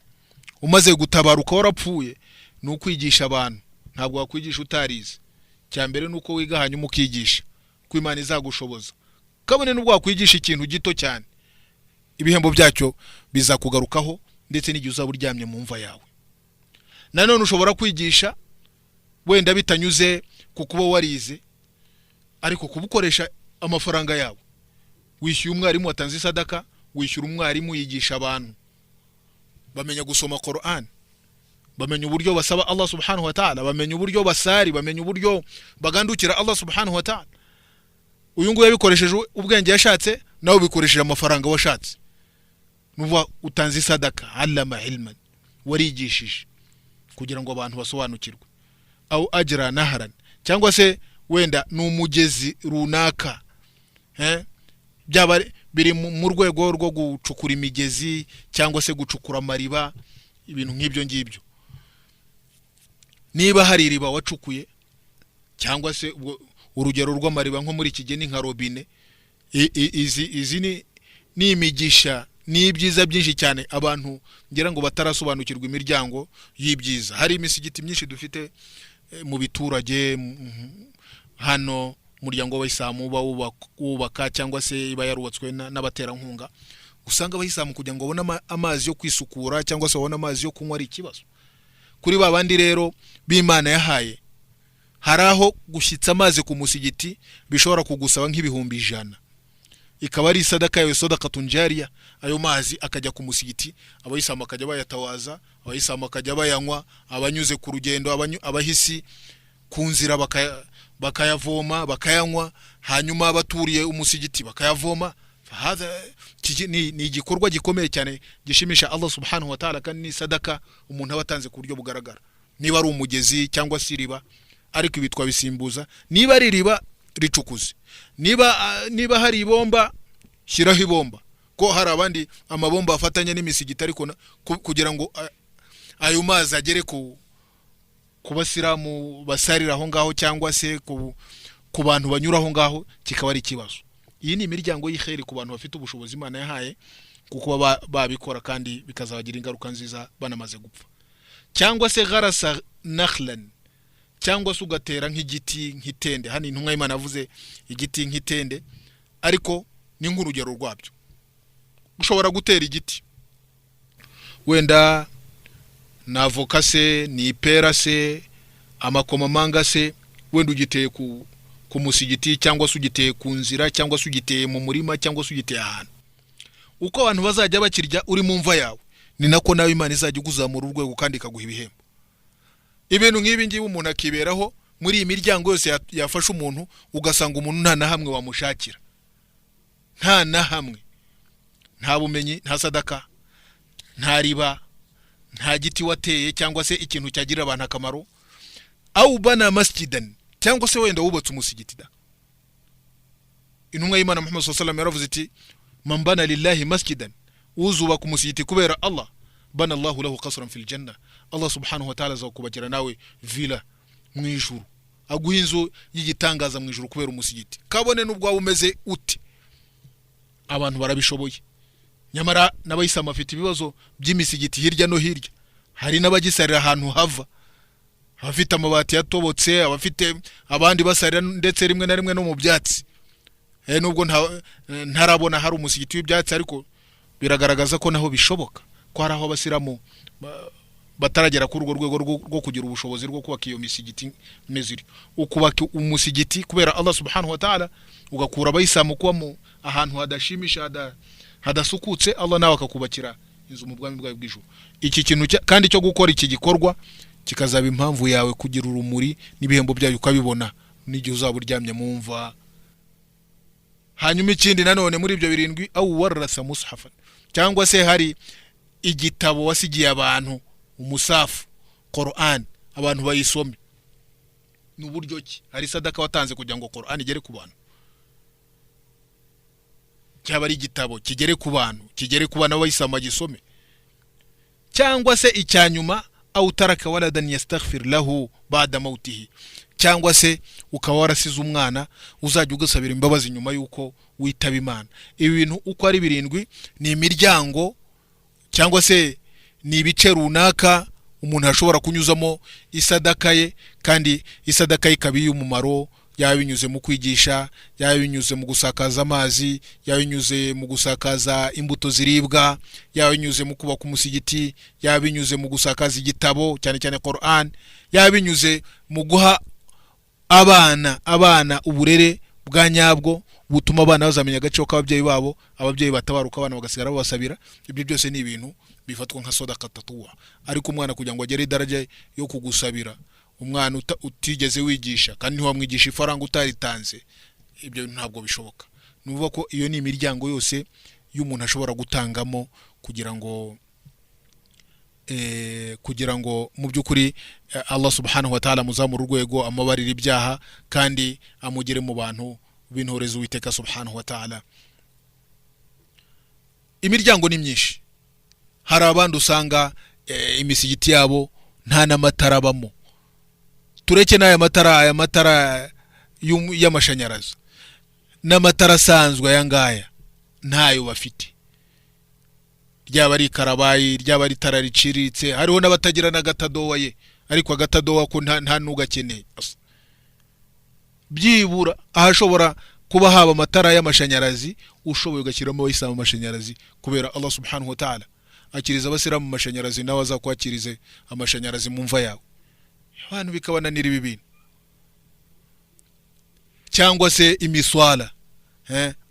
umaze gutabaruka warapfuye, ni ukwigisha abantu. Ntabwo wakwigisha utarize. Cya mbere ni uko wiga, hanyuma ukigisha, ko Imana izagushoboza. Kabone n'ubwo wakwigisha ikintu gito cyane, ibihembo byacyo bizakugarukaho ndetse n'igihe uzaba uryamye mu mva yawe. Nanone ushobora kwigisha wenda bitanyuze ku kuba warize, ariko kubukoresha amafaranga yawe, wishyuye umwarimu, watanze isadaka, wishyura umwarimu yigisha abantu, bamenya gusoma Quran, bamenya uburyo basaba Allah subhanahu wa ta'ala, bamenya uburyo basari, bamenya uburyo bagandukira Allah subhanahu wa ta'ala. Uyu nguyu yabikoresheje ubwenge yashatse, nawe ubikoresheje amafaranga washatse, nuvuga utanze isadaka. Allama ilman, warigishije kugira ngo abantu basobanukirwe. Au ajra naharan, cyangwa se wenda ni umugezi runaka, byaba biri mu rwego rwo gucukura imigezi cyangwa se gucukura amariba, ibintu nk'ibyo ngibyo. Niba hari iriba wacukuye, cyangwa se urugero rw'amariba nko muri iki gihe ni nka robine. Izi ni imigisha, ni ibyiza byinshi cyane abantu ngira ngo batarasobanukirwa imiryango y'ibyiza. Hari imisigiti myinshi dufite. mu biturage hano umuryango w'abayisilamu uba wubaka cyangwa se iba yarubatswe n'abaterankunga, usanga abayisilamu kugira ngo babone amazi yo kwisukura cyangwa se babone amazi yo kunywa ari ikibazo. Kuri ba bandi rero b'Imana yahaye, hari aho gushyitsa amazi ku musigiti bishobora kugusaba nk'100,000, ikaba ari isadaka yawe, sadakatun jariya. Ayo mazi akajya ku musigiti, abayisilamu bakajya bayatawaza, abayisilamu bakajya bayanywa, abanyuze ku rugendo, abahisi ku nzira bakayavoma bakayanywa, hanyuma abaturiye umusigiti bakayavoma. Fahadha, ni igikorwa gikomeye cyane gishimisha Allah subhanahu wa ta'ala, kandi ni sadaka umuntu aba atanze ku buryo bugaragara, niba ari umugezi cyangwa se iriba. Ariko ibi twabisimbuza: niba ari iriba, ricukuze; niba hari ibomba, shyiraho ibomba, ko hari abandi amabomba afatanya n'imisigiti, ariko kugira ngo ayo mazi agere ku basilamu basarira aho ngaho cyangwa se ku bantu banyura aho ngaho, kikaba ari ikibazo. Iyi ni imiryango y'iheri ku bantu bafite ubushobozi Imana yahaye, kuko baba babikora kandi bikazabagira ingaruka nziza banamaze gupfa. Cyangwa se gharasa nakhlan, cyangwa se ugatera nk'igiti nk'itende. Hano intumwa y'Imana yavuze igiti nk'itende, ariko ni nk'urugero rwabyo. Ushobora gutera igiti, wenda ni avoka se, ni ipera se, amakomamanga se, wenda ugiteye ku musigiti, cyangwa se ugiteye ku nzira, cyangwa se ugiteye mu murima, cyangwa se ugiteye ahantu. Uko abantu bazajya bakirya uri mu mva yawe, ni nako nawe Imana izajya iguzamura urwego kandi ikaguha ibihembo. Ibintu nk'ibi ngibi umuntu akiberaho muri iyi miryango yose yafasha umuntu, ugasanga umuntu nta na hamwe wamushakira, nta na hamwe, nta bumenyi, nta sadaka, nta riba, nta giti wateye cyangwa se ikintu cyagirira abantu akamaro. Awu bana masjidan, cyangwa se wenda wubatse umusigiti da. Intumwa y'Imana Muhammad sallallahu alaihi wasallam yaravuze iti: "Man bana lillahi masjidan", uzubaka umusigiti kubera Allah, "bana Allahu lahu qasran fil janna", Allah subhanahu wa ta'ala azakubakira nawe villa mu ijuru, aguha inzu y'igitangaza mu ijuru kubera umusigiti, kabone n'ubwo waba umeze ute. Abantu barabishoboye, nyamara n'abayisilamu bafite ibibazo by'imisigiti hirya no hirya. Hari n'abagisarira ahantu hava, abafite amabati yatobotse, abafite abandi basarira ndetse rimwe na rimwe no mu byatsi. Nubwo ntarabona hari umusigiti w'ibyatsi, ariko biragaragaza ko naho bishoboka ko hari aho abasilamu bataragera kuri urwo rwego rwo kugira ubushobozi rwo kubaka iyo misigiti imeze ityo. Ukubaka umusigiti kubera Allah subhanahu wa ta'ala, ugakura abayisilamu kuba mu ahantu hadashimisha, hadasukutse, Allah nawe akakubakira inzu mu bwami bwawe bw'ijuru. Iki kintu kandi cyo gukora iki gikorwa kikazaba impamvu yawe kugira urumuri n'ibihembo byayo ukabibona n'igihe uzaba uryamye mu mva. Hanyuma ikindi nanone muri ibyo birindwi, awu warrasa mushafan, cyangwa se hari igitabo wasigiye abantu, umusafu, Quran, abantu bayisome. Ni uburyo ki? Hari sadaka watanze kugira ngo Quran igere ku bantu, cyaba ari igitabo kigere ku bantu, kigere ku bana b'abayisilamu bagisome. Cyangwa se icya nyuma, aw taraka waladan yastaghfir lahu ba'da mautihi, cyangwa se ukaba warasize umwana uzajya ugasabira imbabazi nyuma y'uko witaba Imana. Ibi bintu uko ari birindwi ni imiryango cyangwa se ni ibice runaka umuntu ashobora kunyuzamo isadaka ye, kandi isadaka ye ikaba iy'umumaro, yaba binyuze mu kwigisha, yaba binyuze mu gusakaza amazi, yaba binyuze mu gusakaza imbuto ziribwa, yaba binyuze mu kubaka umusigiti, yaba binyuze mu gusakaza igitabo, cyane cyane Quran, yaba binyuze mu guha abana uburere bwa nyabwo butuma abana bazamenya agaciro k'ababyeyi babo, ababyeyi batabaruka abana bagasigara babasabira. Ibyo byose ni ibintu bifatwa nka sodaka tatuwa. Ariko umwana kugira ngo agere idaraja yo kugusabira, umwana utigeze wigisha kandi ntiwamwigisha ifaranga utaritanze, ibyo ntabwo bishoboka. Ni ukuvuga ko iyo ni imiryango yose y'umuntu ashobora gutangamo kugira ngo mu by'ukuri Allah subhanahu wa ta'ala amuzamure urwego, amubarire ibyaha kandi amugere mu bantu b'intoreza Uwiteka subhanahu wa ta'ala. Imiryango ni myinshi. Hari abandi usanga imisigiti yabo nta n'amatara abamo. Tureke n'aya matara, aya matara y'amashanyarazi, n'amatara asanzwe aya ngaya ntayo bafite, ryaba ari ikarabayi, ryaba ari itara riciriritse. Hariho n'abatagira n'agatadowa ye. Ariko agatadowa ko nta n'ugakeneye. Byibura ahashobora kuba haba amatara y'amashanyarazi, ushoboye ugashyiramo abayisilamu amashanyarazi, kubera Allah subhanahu wa ta'ala akiriza abasilamu amashanyarazi, nawe azakwakirize amashanyarazi mu mva yawe. Abantu bikabananira ibi bintu. Cyangwa se imiswala,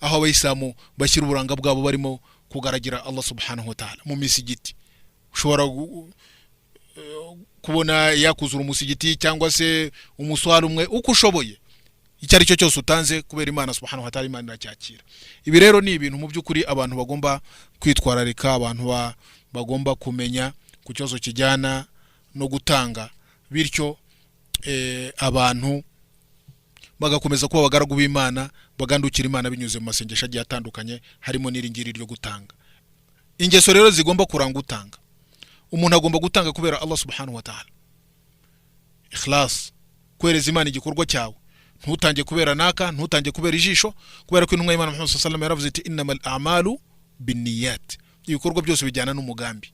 aho abayisilamu bashyira uburanga bwabo barimo kugaragira Allah subhanahu wa ta'ala mu misigiti. Ushobora kubona yakuzura umusigiti cyangwa se umuswala umwe, uko ushoboye, icyo ari cyo cyose utanze kubera Imana subhanahu wa ta'ala, Imana iracyakira. Ibi rero ni ibintu mu by'ukuri abantu bagomba kwitwararika, abantu bagomba kumenya ku kibazo kijyana no gutanga, bityo abantu bagakomeza kuba abagaragu b'Imana, bagandukira Imana binyuze mu masengesho agiye atandukanye, harimo n'iri ngiri ryo gutanga. Ingeso rero zigomba kuranga utanga: umuntu agomba gutanga kubera Allah subhanahu wa ta'ala, ikhlas, kwereza Imana igikorwa cyawe, ntutange kubera naka, ntutange kubera ijisho, kubera ko intumwa y'Imana Muhammad sallallahu alaihi wasallam yaravuze iti: "Innamal a'malu binniyat", ibikorwa byose bijyana n'umugambi.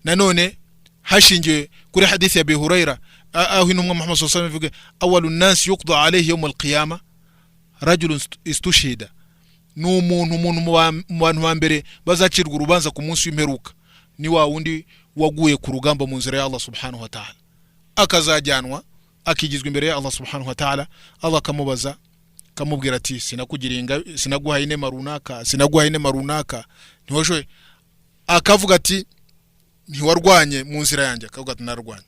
Nanone hashingiwe kuri hadithi ya Abi Huraira, aho intumwa Muhammad sallallahu alaihi wasallam ivuga: "Awalu nasi yuqda alayhi yawm alqiyama rajulun istushhida", ni umuntu mu bantu ba mbere bazacirwa urubanza ku munsi w'imperuka ni wa wundi waguye ku rugamba mu nzira ya Allah subhanahu wa ta'ala, akazajyanwa akigizwa imbere ya Allah subhanahu wa ta'ala. Allah akamubaza, akamubwira ati: "Sinakugiriye sinaguhaye inema runaka, sinaguhaye inema runaka, ntiwashoboye?" Akavuga ati: "Ntiwarwanye mu nzira yanjye?" Akavuga ati: "Narwanye."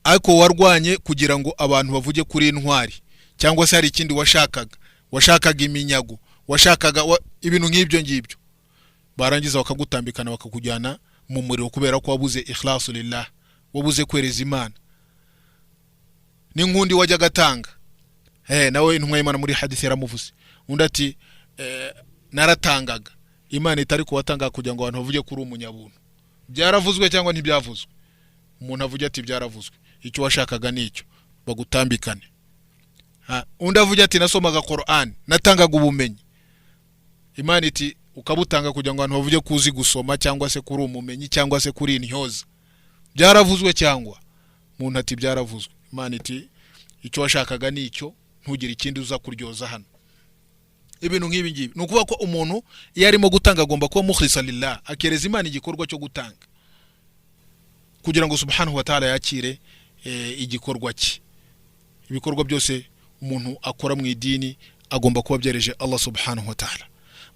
"Ariko warwanye kugira ngo abantu bavuge kuri intwari, cyangwa se hari ikindi washakaga? Washakaga iminyago, washakaga ibintu nk'ibyo ngibyo?" Barangiza bakagutambikana, bakakujyana mu muriro, kubera ko wabuze ikhlasu lillah, wabuze kwereza Imana. N'inkundi wajyaga atanga, nawe intumwa y'Imana muri hadith yaramuvuze. Undi ati: "Naratangaga." Imana itari kuwatanga kugira ngo abantu bavuge ko uri umunyabuntu. Byaravuzwe cyangwa ntibyavuzwe? Umuntu avuge ati: "Byaravuzwe." Icyo washakaga ni icyo, bagutambikane. Undi avuge ati: "Nasomaga Quran, natangaga ubumenyi." Imana iti: "Ukabutanga kugira ngo abantu bavuge ko uzi gusoma, cyangwa se kuri umumenyi, cyangwa se kuri intyoza? Byaravuzwe cyangwa?" Umuntu ati: "Byaravuzwe." Imana iti: "Icyo washakaga ni icyo, ntugire ikindi uza kuryoza hano." Ibintu nk'ibi ngibi, ni ukuvuga ko umuntu iyo arimo gutanga agomba kuba mukhlisa lillah, akereza Imana igikorwa cyo gutanga, kugira ngo subhanahu wa ta'ala yakire igikorwa cye. Ibikorwa byose umuntu akora mu idini agomba kuba byereje Allah subhanahu wa ta'ala.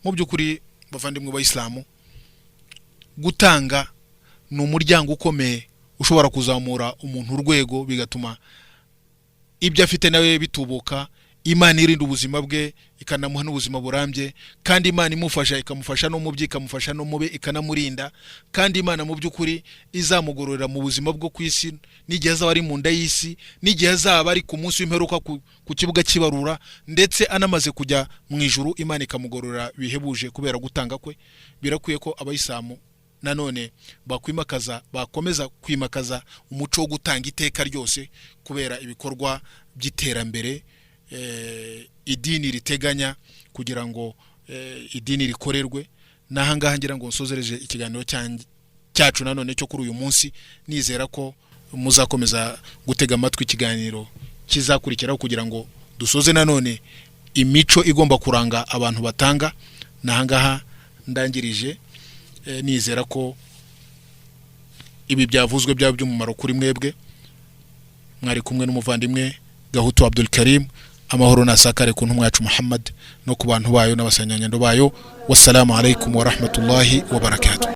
Mu by'ukuri, bavandimwe b'Abayisilamu, gutanga ni umuryango ukomeye ushobora kuzamura umuntu urwego, bigatuma ibyo afite nawe bitubuka. Imana irinda ubuzima bwe, ikanamuha n'ubuzima burambye, kandi Imana imufasha, ikamufasha no mu bye, ikamufasha no mu be, ikanamurinda. Kandi Imana mu by'ukuri izamugororera mu buzima bwo ku isi, n'igihe azaba ari mu nda y'isi, n'igihe azaba ari ku munsi w'imperuka ku kibuga cy'ibarura, ndetse anamaze kujya mu ijuru, Imana ikamugororera bihebuje kubera gutanga kwe. Birakwiye ko Abayisilamu nanone bakwimakaza, bakomeza kwimakaza umuco wo gutanga iteka ryose, kubera ibikorwa by'iterambere idini riteganya kugira ngo idini rikorerwe. N'ahangaha ngira ngo nsozereje ikiganiro cyacu nanone cyo kuri uyu munsi, nizera ko muzakomeza gutega amatwi ikiganiro kizakurikiraho, kugira ngo dusoze nanone imico igomba kuranga abantu batanga. N'ahangaha ndangirije, nizera ko ibi byavuzwe byaba by'umumaro kuri mwebwe. Mwari kumwe n'umuvandimwe Gahutu Abdul Karim. Amahoro nasakare ku ntumwa yacu Muhammad, no ku bantu bayo n'abasanyanyando bayo. Wassalamu alaikum warahmatullahi wabarakatuh.